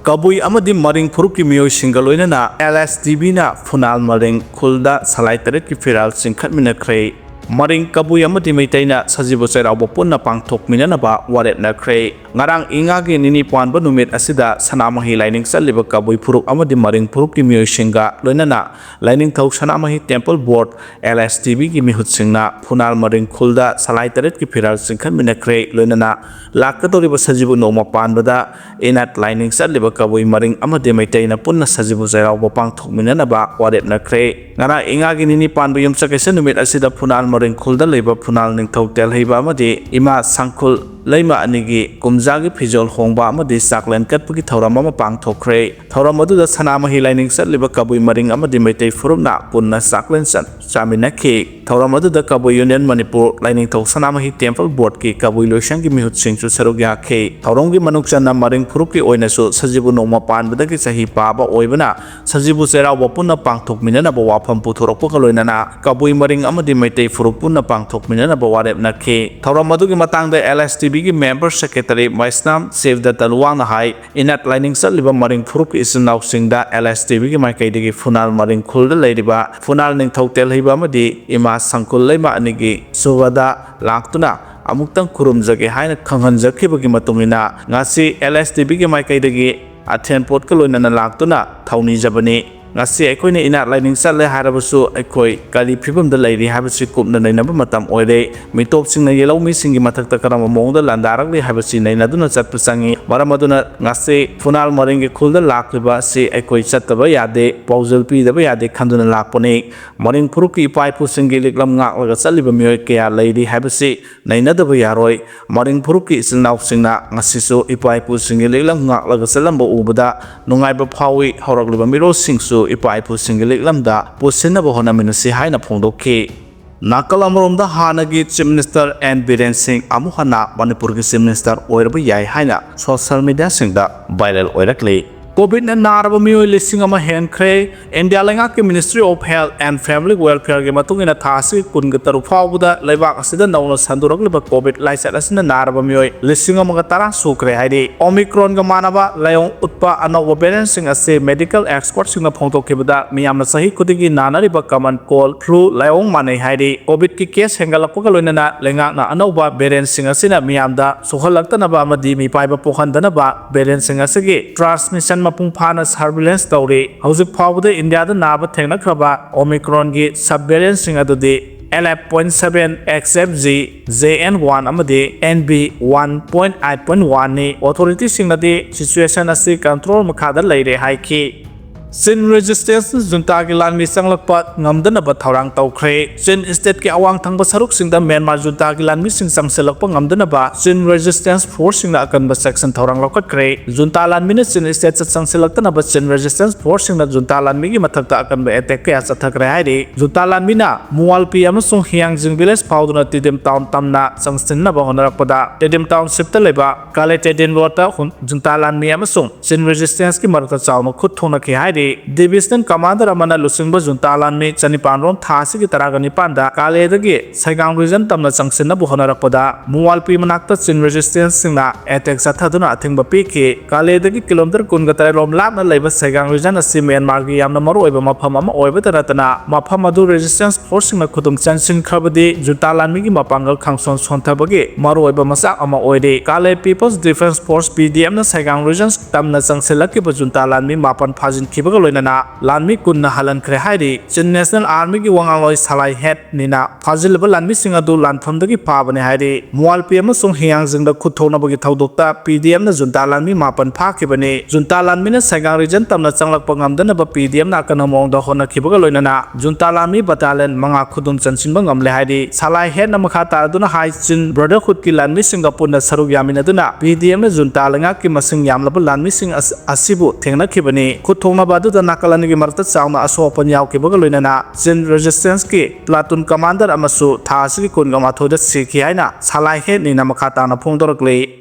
ꯀꯕꯨꯏ ꯑꯃꯗꯤ ꯃꯔꯤꯡ ꯐꯨꯔꯨꯞꯀꯤ ꯃꯤꯑꯣꯏꯁꯤꯡꯒ ꯂꯣꯏꯅꯅ LSTVꯅ ꯐꯨꯅꯥꯜ ꯃꯔꯤꯡ ꯈꯨꯜꯗ ꯁꯂꯥꯏ ꯇꯔꯦꯠꯀꯤ ꯐꯤꯔꯥꯜ ꯆꯤꯡꯈꯠꯃꯤꯟꯅꯈ꯭ꯔꯦ꯫ ꯃꯔꯤꯡ, ꯀꯕꯨꯏ ꯑꯃꯗꯤ ꯃꯩꯇꯩꯅ ꯁꯖꯤꯕꯨ ꯆꯩꯔꯥꯎꯕ ꯄꯨꯟꯅ ꯄꯥꯡꯊꯣꯛꯃꯤꯟꯅꯅꯕ ꯋꯥꯔꯦꯞꯅꯈ꯭ꯔꯦ꯫ ꯉꯔꯥꯡ ꯏꯉꯥꯒꯤ ꯅꯤꯅꯤ ꯄꯥꯟꯕ ꯅꯨꯃꯤꯠ ꯑꯁꯤꯗ ꯁꯅꯥꯃꯍꯤ ꯂꯥꯏꯅꯤꯡ ꯆꯠꯂꯤꯕ ꯀꯕꯨꯏ ꯐꯨꯔꯨꯞ ꯑꯃꯗꯤ ꯃꯔꯤꯡ ꯐꯨꯔꯨꯞꯀꯤ ꯃꯤꯑꯣꯏꯁꯤꯡꯒ ꯂꯣꯏꯅꯅ ꯂꯥꯏꯅꯤꯡꯊꯧ ꯁꯅꯥꯃꯍꯤ ꯇꯦꯝꯄꯜ ꯕꯣꯔꯗ, LSTBꯒꯤ ꯃꯤꯍꯨꯠꯁꯤꯡꯅ ꯐꯨꯅꯥꯜ ꯃꯔꯤꯡ ꯈꯨꯜꯗ ꯁꯂꯥꯏ ꯇꯔꯦꯠꯀꯤ ꯐꯤꯔꯥꯜ ꯆꯤꯡꯈꯠꯃꯤꯟꯅꯈ꯭ꯔꯦ꯫ ꯂꯣꯏꯅꯅ ꯂꯥꯛꯀꯗꯧꯔꯤꯕ ꯁꯖꯤꯕꯨ ꯅꯣꯡꯃ ꯄꯥꯟꯕꯗ ꯏꯅꯥꯠ ꯂꯥꯏꯅꯤꯡ ꯆꯠꯂꯤꯕ ꯀꯕꯨꯏ ꯃꯔꯤꯡ ꯑꯃꯗꯤ ꯃꯩꯇꯩꯅ ꯄꯨꯟꯅ ꯁꯖꯤꯕꯨ ꯆꯩꯔꯥꯎꯕ ꯄꯥꯡꯊꯣꯛꯃꯤꯟꯅꯅꯕ ꯋꯥꯔꯦꯞꯅꯈ꯭ꯔꯦ꯫ ꯉꯔꯥꯡ ꯏꯉꯥꯒꯤ ꯅꯤꯅꯤ ꯄꯥꯟꯕ ꯌꯨꯝꯁꯀꯩꯁ ꯅꯨꯃꯤꯠ ꯑꯁꯤꯗ ꯐꯨꯅꯥꯜ ꯃꯔꯤꯡ ꯈꯨꯜꯗ ꯂꯩꯕ ꯐꯨꯅꯥꯜ ꯅꯤꯡꯊꯧ ꯇꯦꯜꯍꯩꯕ ꯑꯃꯗꯤ ꯏꯃꯥ ꯁꯪꯈꯨꯜ ꯂꯩꯃ ꯑꯅꯤꯒꯤ ꯀꯨꯝꯖꯥꯒꯤ ꯐꯤꯖꯣꯜ ꯍꯣꯡꯕ ꯑꯃꯗꯤ ꯆꯥꯛꯂꯦꯟ ꯀꯠꯄꯒꯤ ꯊꯧꯔꯝ ꯑꯃ ꯄꯥꯡꯊꯣꯛꯈ꯭ꯔꯦ꯫ ꯊꯧꯔꯝ ꯑꯗꯨꯗ ꯁꯅꯥꯃꯍꯤ ꯂꯥꯏꯅꯤꯡ ꯆꯠꯂꯤꯕ ꯀꯕꯨꯏ ꯃꯔꯤꯡ ꯑꯃꯗꯤ ꯃꯩꯇꯩ ꯐꯨꯔꯨꯞꯅ ꯄꯨꯟꯅ ꯆꯥꯛꯂꯦꯟ ꯆꯠ ꯆꯥꯃꯤꯟꯅꯈꯤ꯫ ꯊꯧꯔꯝ ꯑꯗꯨꯗ ꯀꯕꯨꯏ ꯌꯨꯅꯤꯌꯟ ꯃꯅꯤꯄꯨꯔ, ꯂꯥꯏꯅꯤꯡꯊꯧ ꯁꯅꯥꯃꯍꯤ ꯇꯦꯝꯄꯜ ꯕꯣꯔꯗꯀꯤ ꯀꯕꯨꯏ ꯂꯣꯏꯁꯪꯒꯤ ꯃꯤꯍꯨꯠꯁꯤꯡꯁꯨ ꯁꯔꯨꯛ ꯌꯥꯈꯤ꯫ ꯊꯧꯔꯝꯒꯤ ꯃꯅꯨꯡ ꯆꯟꯅ ꯃꯔꯤꯡ ꯐꯨꯔꯨꯞꯀꯤ ꯑꯣꯏꯅꯁꯨ ꯁꯖꯤꯕꯨ ꯅꯣꯡꯃ ꯄꯥꯟꯕꯗꯒꯤ ꯆꯍꯤ ꯄꯥꯕ ꯑꯣꯏꯕꯅ ꯁꯖꯤꯕꯨ ꯆꯩꯔꯥꯎꯕ ꯄꯨꯟꯅ ꯄꯥꯡꯊꯣꯛꯃꯤꯟꯅꯅꯕ ꯋꯥꯐꯝ ꯄꯨꯊꯣꯔꯛꯄꯒ ꯂꯣꯏꯅꯅ ꯀꯕꯨꯏ ꯃꯔꯤꯡ ꯑꯃꯗꯤ ꯃꯩꯇꯩ ꯐꯨꯔꯨꯞ ꯄꯨꯟꯅ ꯄꯥꯡꯊꯣꯛꯃꯤꯟꯅꯅꯕ ꯋꯥꯔꯦꯞꯅꯈꯤ꯫ ꯊꯧꯔꯝ ꯑꯗꯨꯒꯤ ꯃꯇꯥꯡꯗ LSTBꯒꯤ member secretary ꯃꯩꯁꯅꯥꯝ ꯁꯤꯕꯗꯠꯇ ꯂꯨꯋꯥꯡꯅ ꯍꯥꯏ, ꯏꯅꯥꯠ ꯂꯥꯏꯅꯤꯡ ꯆꯠꯂꯤꯕ ꯃꯔꯤꯡ ꯐꯨꯔꯨꯞꯀꯤ ꯏꯆꯤꯜ ꯏꯅꯥꯎꯁꯤꯡꯗ LSTBꯒꯤ ꯃꯥꯏꯀꯩꯗꯒꯤ ꯐꯨꯅꯥꯜ ꯃꯔꯤꯡ ꯈꯨꯜꯗ ꯂꯩꯔꯤꯕ ꯐꯨꯅꯥꯜ ꯅꯤꯡꯊꯧ ꯇꯦꯜꯍꯩꯕ ꯑꯃꯗꯤ ꯏꯃꯥ ꯁꯪꯀꯨꯜ ꯂꯩꯃ ꯑꯅꯤꯒꯤ ꯁꯨꯕꯗ ꯂꯥꯛꯇꯨꯅ ꯑꯃꯨꯛꯇꯪ ꯈꯨꯔꯨꯝꯖꯒꯦ ꯍꯥꯏꯅ ꯈꯪꯍꯟꯖꯈꯤꯕꯒꯤ ꯃꯇꯨꯡ ꯏꯟꯅ ꯉꯁꯤ LSTBꯒꯤ ꯃꯥꯏꯀꯩꯗꯒꯤ ꯑꯊꯦꯟ ꯄꯣꯠꯀ ꯂꯣꯏꯅꯅ ꯂꯥꯛꯇꯨꯅ ꯊꯧꯅꯤꯖꯕꯅꯤ꯫ ꯉꯁꯤ ꯑꯩꯈꯣꯏꯅ ꯏꯅꯥꯠ ꯂꯥꯏꯅꯤꯡ ꯆꯠꯂꯦ ꯍꯥꯏꯔꯕꯁꯨ ꯑꯩꯈꯣꯏ ꯀꯔꯤ ꯐꯤꯕꯝꯗ ꯂꯩꯔꯤ ꯍꯥꯏꯕꯁꯤ ꯀꯨꯞꯅ ꯅꯩꯅꯕ ꯃꯇꯝ ꯑꯣꯏꯔꯦ꯫ ꯃꯤꯇꯣꯞꯁꯤꯡꯅ ꯌꯦꯜꯍꯧꯃꯤꯁꯤꯡꯒꯤ ꯃꯊꯛꯇ ꯀꯔꯝꯕ ꯃꯑꯣꯡꯗ ꯂꯥꯟꯗꯥꯔꯛꯂꯤ ꯍꯥꯏꯕꯁꯤ ꯅꯩꯅꯗꯨꯅ ꯆꯠꯄ ꯆꯪꯏ꯫ ꯃꯔꯝ ꯑꯗꯨꯅ ꯉꯁꯤ ꯐꯨꯅꯥꯜ ꯃꯔꯤꯡꯒꯤ ꯈꯨꯜꯗ ꯂꯥꯛꯂꯤꯕ ꯑꯁꯤ ꯑꯩꯈꯣꯏ ꯆꯠꯇꯕ ꯌꯥꯗꯦ, ꯄꯥꯎꯖꯦꯜ ꯄꯤꯗꯕ ꯌꯥꯗꯦ ꯈꯟꯗꯨꯅ ꯂꯥꯛꯄꯅꯤ꯫ ꯃꯔꯤꯡ ꯐꯨꯔꯨꯞꯀꯤ ꯏꯄꯥ ꯏꯄꯨꯁꯤꯡꯒꯤ ꯂꯤꯛꯂꯝ ꯉꯥꯛꯂꯒ ꯆꯠꯂꯤꯕ ꯃꯤꯑꯣꯏ ꯀꯌꯥ ꯂꯩꯔꯤ ꯍꯥꯏꯕꯁꯤ ꯅꯩꯅꯗꯕ ꯌꯥꯔꯣꯏ꯫ ꯃꯔꯤꯡ ꯐꯨꯔꯨꯞꯀꯤ ꯏꯆꯤꯜ ꯏꯅꯥꯎꯁꯤꯡꯅ ꯉꯁꯤꯁꯨ ꯏꯄꯥ ꯏꯄꯨꯁꯤꯡꯒꯤ ꯂꯤꯛꯂꯝ ꯉꯥꯛꯂꯒ ꯆꯠꯂꯝꯕ ꯎꯕꯗ ꯅꯨꯡꯉꯥꯏꯕ ꯐꯥꯎꯏ꯫ ꯍꯧꯔꯛꯂꯤꯕ ꯃꯤꯔꯣꯜꯁꯤꯡꯁꯨ ꯏꯄꯥ ꯏꯄꯨꯁꯤꯡꯒꯤ ꯂꯤꯛꯂꯝꯗ ꯄꯨꯁꯤꯟꯅꯕ ꯍꯣꯠꯅꯃꯤꯟꯅꯁꯤ ꯍꯥꯏꯅ ꯐꯣꯡꯗꯣꯛꯈꯤ꯫ ꯅꯥꯀꯜ ꯑꯃꯔꯣꯝꯗ ꯍꯥꯟꯅꯒꯤ Chief Minister N ꯕꯤꯔꯦꯟ ꯁꯤꯡ ꯑꯃꯨꯛ ꯍꯟꯅ ꯃꯅꯤꯄꯨꯔꯒꯤ Chief Minister ꯑꯣꯏꯔꯕ ꯌꯥꯏ ꯍꯥꯏꯅ social mediaꯁꯤꯡꯗ viral ꯑꯣꯏꯔꯛꯂꯤ꯫ ꯀꯣꯚꯤꯗꯅ ꯅꯥꯔꯕ ꯃꯤꯑꯣꯏ ꯂꯤꯁꯤꯡ ꯑꯃ ꯍꯦꯟꯈ꯭ꯔꯦ꯫ ꯏꯟꯗꯤꯌꯥ ꯂꯩꯉꯥꯛꯀꯤ Ministry of Health and Family Welfareꯒꯤ ꯃꯇꯨꯡ ꯏꯟꯅ, ꯊꯥ ꯑꯁꯤꯒꯤ ꯀꯨꯟꯒ ꯇꯔꯨꯛ ꯐꯥꯎꯕꯗ ꯂꯩꯕꯥꯛ ꯑꯁꯤꯗ ꯅꯧꯅ ꯁꯟꯗꯣꯔꯛꯂꯤꯕ ꯀꯣꯚꯤꯗ ꯂꯥꯏꯆꯠ ꯑꯁꯤꯅ ꯅꯥꯔꯕ ꯃꯤꯑꯣꯏ ꯂꯤꯁꯤꯡ ꯑꯃꯒ ꯇꯔꯥ ꯁꯨꯈ꯭ꯔꯦ ꯍꯥꯏꯔꯤ꯫ Omicronꯒ ꯃꯥꯟꯅꯕ ꯂꯥꯏꯑꯣꯡ ꯎꯠꯄ ꯑꯅꯧꯕ variantꯁꯤꯡ ꯑꯁꯤ medical expertꯁꯤꯡꯅ ꯐꯣꯡꯗꯣꯛꯈꯤꯕꯗ, ꯃꯤꯌꯥꯝꯅ ꯆꯍꯤ ꯈꯨꯗꯤꯡꯒꯤ ꯅꯥꯅꯔꯤꯕ common cold, flu ꯂꯥꯏꯑꯣꯡ ꯃꯥꯟꯅꯩ ꯍꯥꯏꯔꯤ꯫ ꯀꯣꯚꯤꯗꯀꯤ case ꯍꯦꯟꯒꯠꯂꯛꯄꯒ ꯂꯣꯏꯅꯅ ꯂꯩꯉꯥꯛꯅ ꯑꯅꯧꯕ variantꯁꯤꯡ ꯑꯁꯤꯅ ꯃꯤꯌꯥꯝꯗ ꯁꯣꯛꯍꯜꯂꯛꯇꯅꯕ ꯑꯃꯗꯤ ꯃꯤꯄꯥꯏꯕ ꯄꯣꯛꯍꯟꯗꯅꯕ variantꯁꯤꯡ ꯑꯁꯤꯒꯤ transmission ꯃꯄꯨꯡ ꯐꯥꯅ surveillance ꯇꯧꯔꯤ꯫ ꯍꯧꯖꯤꯛ ꯐꯥꯎꯕꯗ ꯏꯟꯗꯤꯌꯥꯗ ꯅꯥꯕ ꯊꯦꯡꯅꯈ꯭ꯔꯕ Omicronꯒꯤ subvariantꯁꯤꯡ ꯑꯗꯨꯗꯤ L F point seven X F G, J N one ꯑꯃꯗꯤ N B one point eight point one ꯅꯤ꯫ Authorityꯁꯤꯡꯅꯗꯤ situation ꯑꯁꯤ control ꯃꯈꯥꯗ ꯂꯩꯔꯦ ꯍꯥꯏꯈꯤ꯫ Chin Resistanceꯅ ꯖꯨꯟꯇꯥꯒꯤ ꯂꯥꯟꯃꯤ ꯆꯪꯂꯛꯄ ꯉꯝꯗꯅꯕ ꯊꯧꯔꯥꯡ ꯇꯧꯈ꯭ꯔꯦ꯫ Chin stateꯀꯤ ꯑꯋꯥꯡ ꯊꯪꯕ ꯁꯔꯨꯛꯁꯤꯡꯗ ꯃ꯭ꯌꯥꯟꯃꯥꯔ ꯖꯨꯟꯇꯥꯒꯤ ꯂꯥꯟꯃꯤꯁꯤꯡ ꯆꯪꯁꯤꯜꯂꯛꯄ ꯉꯝꯗꯅꯕ Chin Resistance Forceꯁꯤꯡꯅ ꯑꯀꯟꯕ ꯆꯦꯛꯁꯤꯟ ꯊꯧꯔꯥꯡ ꯂꯧꯈꯠꯈ꯭ꯔꯦ꯫ ꯖꯨꯟꯇꯥ ꯂꯥꯟꯃꯤꯅ Chin stateꯇ ꯆꯪꯁꯤꯜꯂꯛꯇꯅꯕ Chin Resistance Forceꯁꯤꯡꯅ ꯖꯨꯟꯇꯥ ꯂꯥꯟꯃꯤꯒꯤ ꯃꯊꯛꯇ ꯑꯀꯟꯕ attack ꯀꯌꯥ ꯆꯠꯊꯈ꯭ꯔꯦ ꯍꯥꯏꯔꯤ꯫ ꯖꯨꯟꯇꯥ ꯂꯥꯟꯃꯤꯅ ꯃꯨꯋꯥꯜꯄꯤ ꯑꯃꯁꯨꯡ ꯍꯤꯌꯥꯡꯖꯤꯡ village ꯐꯥꯎꯗꯨꯅ ꯇꯤꯗꯤꯝ town ꯇꯝꯅ ꯆꯪꯁꯤꯟꯅꯕ ꯍꯣꯠꯅꯔꯛꯄꯗ, ꯇꯤꯗꯤꯝ townshipꯇ ꯂꯩꯕ ꯀꯥꯂꯦ ꯇꯦꯗꯤꯟ roadꯇ ꯍꯨꯟ-, ꯖꯨꯟꯇꯥ ꯂꯥꯟꯃꯤ ꯑꯃꯁꯨꯡ Chin Resistanceꯀꯤ ꯃꯔꯛꯇ ꯆꯥꯎꯅ ꯈꯨꯠ ꯊꯣꯛꯅꯈꯤ ꯍꯥꯏꯔꯤ꯫ Divisional commander ꯑꯃꯅ ꯂꯨꯆꯤꯡꯕ ꯖꯨꯟꯇꯥ ꯂꯥꯟꯃꯤ ꯆꯅꯤꯄꯥꯟ ꯔꯣꯝ ꯊꯥ ꯑꯁꯤꯒꯤ ꯇꯔꯥꯒ ꯅꯤꯄꯥꯟꯗ ꯀꯥꯂꯦꯗꯒꯤ ꯁꯩꯒꯥꯡ region ꯇꯝꯅ ꯆꯪꯁꯤꯟꯅꯕ ꯍꯣꯠꯅꯔꯛꯄꯗ ꯃꯨꯋꯥꯜꯄꯤ ꯃꯅꯥꯛꯇ Chin Resistanceꯁꯤꯡꯅ attack ꯆꯠꯊꯗꯨꯅ ꯑꯊꯤꯡꯕ ꯄꯤꯈꯤ꯫ ꯀꯥꯂꯦꯗꯒꯤ kilometre ꯀꯨꯟꯒ ꯇꯔꯦꯠ ꯔꯣꯝ ꯂꯥꯞꯅ ꯂꯩꯕ ꯁꯩꯒꯥꯡ region ꯑꯁꯤ ꯃ꯭ꯌꯥꯟꯃꯥꯔꯒꯤ ꯌꯥꯝꯅ ꯃꯔꯨꯑꯣꯏꯕ ꯃꯐꯝ ꯑꯃ ꯑꯣꯏꯕꯇ ꯅꯠꯇꯅ, ꯃꯐꯝ ꯑꯗꯨ Resistance Forceꯁꯤꯡꯅ ꯈꯨꯗꯨꯝ ꯆꯟꯁꯤꯟꯈ꯭ꯔꯕꯗꯤ ꯖꯨꯟꯇꯥ ꯂꯥꯟꯃꯤꯒꯤ ꯃꯄꯥꯡꯒꯜ ꯈꯪꯁꯣꯟ ꯁꯣꯟꯊꯕꯒꯤ ꯃꯔꯨꯑꯣꯏꯕ ꯃꯆꯥꯛ ꯑꯃ ꯑꯣꯏꯔꯤ꯫ ꯀꯥꯂꯦ People's Defence Force, P D Fꯅ ꯁꯩꯒꯥꯡ region ꯇꯝꯅ ꯆꯪꯁꯤꯜꯂꯛꯈꯤꯕ ꯖꯨꯟꯇꯥ ꯂꯥꯟꯃꯤ ꯃꯥꯄꯟ ꯐꯥꯖꯤꯟꯈꯤꯕꯒ ꯂꯣꯏꯅꯅ ꯂꯥꯟꯃꯤ ꯀꯨꯟꯅ ꯍꯜꯍꯟꯈ꯭ꯔꯦ ꯍꯥꯏꯔꯤ꯫ Chin National Armyꯒꯤ ꯋꯥꯉꯥꯡꯂꯣꯏ ꯁꯂꯥꯏ ꯍꯦꯠ ꯅꯤꯅ ꯐꯥꯖꯤꯜꯂꯕ ꯂꯥꯟꯃꯤꯁꯤꯡ ꯑꯗꯨ ꯂꯥꯟꯐꯝꯗꯒꯤ ꯐꯥꯕꯅꯤ ꯍꯥꯏꯔꯤ꯫ ꯃꯨꯋꯥꯜꯄꯤ ꯑꯃꯁꯨꯡ ꯍꯤꯌꯥꯡꯖꯤꯡꯗ ꯈꯨꯠ ꯊꯣꯛꯅꯕꯒꯤ ꯊꯧꯗꯣꯛꯇ P D Fꯅ ꯖꯨꯟꯇꯥ ꯂꯥꯟꯃꯤ ꯃꯥꯄꯟ ꯐꯥꯈꯤꯕꯅꯤ꯫ ꯖꯨꯟꯇꯥ ꯂꯥꯟꯃꯤꯅ ꯁꯩꯒꯥꯡ region ꯇꯝꯅ ꯆꯪꯂꯛꯄ ꯉꯝꯗꯅꯕ P D Fꯅ ꯑꯀꯟꯕ ꯃꯑꯣꯡꯗ ꯍꯣꯠꯅꯈꯤꯕꯒ ꯂꯣꯏꯅꯅ ꯖꯨꯟꯇꯥ ꯂꯥꯟꯃꯤ battalion ꯃꯉꯥ ꯈꯨꯗꯨꯝ ꯆꯟꯁꯤꯟꯕ ꯉꯝꯂꯦ ꯍꯥꯏꯔꯤ꯫ ꯁꯂꯥꯏ ꯍꯦꯠꯅ ꯃꯈꯥ ꯇꯥꯔꯗꯨꯅ ꯍꯥꯏ, Chin Brotherhoodꯀꯤ ꯂꯥꯟꯃꯤꯁꯤꯡꯒ ꯄꯨꯟꯅ ꯁꯔꯨꯛ ꯌꯥꯃꯤꯟꯅꯗꯨꯅ P D Fꯅ ꯖꯨꯟꯇꯥ ꯂꯩꯉꯥꯛꯀꯤ ꯃꯁꯤꯡ ꯌꯥꯝꯂꯕ ꯂꯥꯟꯃꯤꯁꯤꯡ ꯑꯁ-, ꯑꯁꯤꯕꯨ ꯊꯦꯡꯅꯈꯤꯕꯅꯤ꯫ ꯈꯨꯠ ꯊꯣꯛꯅꯕ ꯑꯗꯨꯗ ꯅꯥꯀꯜ ꯑꯅꯤꯒꯤ ꯃꯔꯛꯇ ꯆꯥꯎꯅ ꯑꯁꯣꯛ ꯑꯄꯟ ꯌꯥꯎꯈꯤꯕꯒ ꯂꯣꯏꯅꯅ Chin Resistanceꯀꯤ platoon commander ꯑꯃꯁꯨ ꯊꯥ ꯑꯁꯤꯒꯤ ꯀꯨꯟꯒ ꯃꯥꯊꯣꯏꯗ ꯁꯤꯈꯤ ꯍꯥꯏꯅ ꯁꯂꯥꯏ ꯍꯦꯠ ꯅꯤꯅ ꯃꯈꯥ ꯇꯥꯅ ꯐꯣꯡꯗꯣꯔꯛꯂꯤ꯫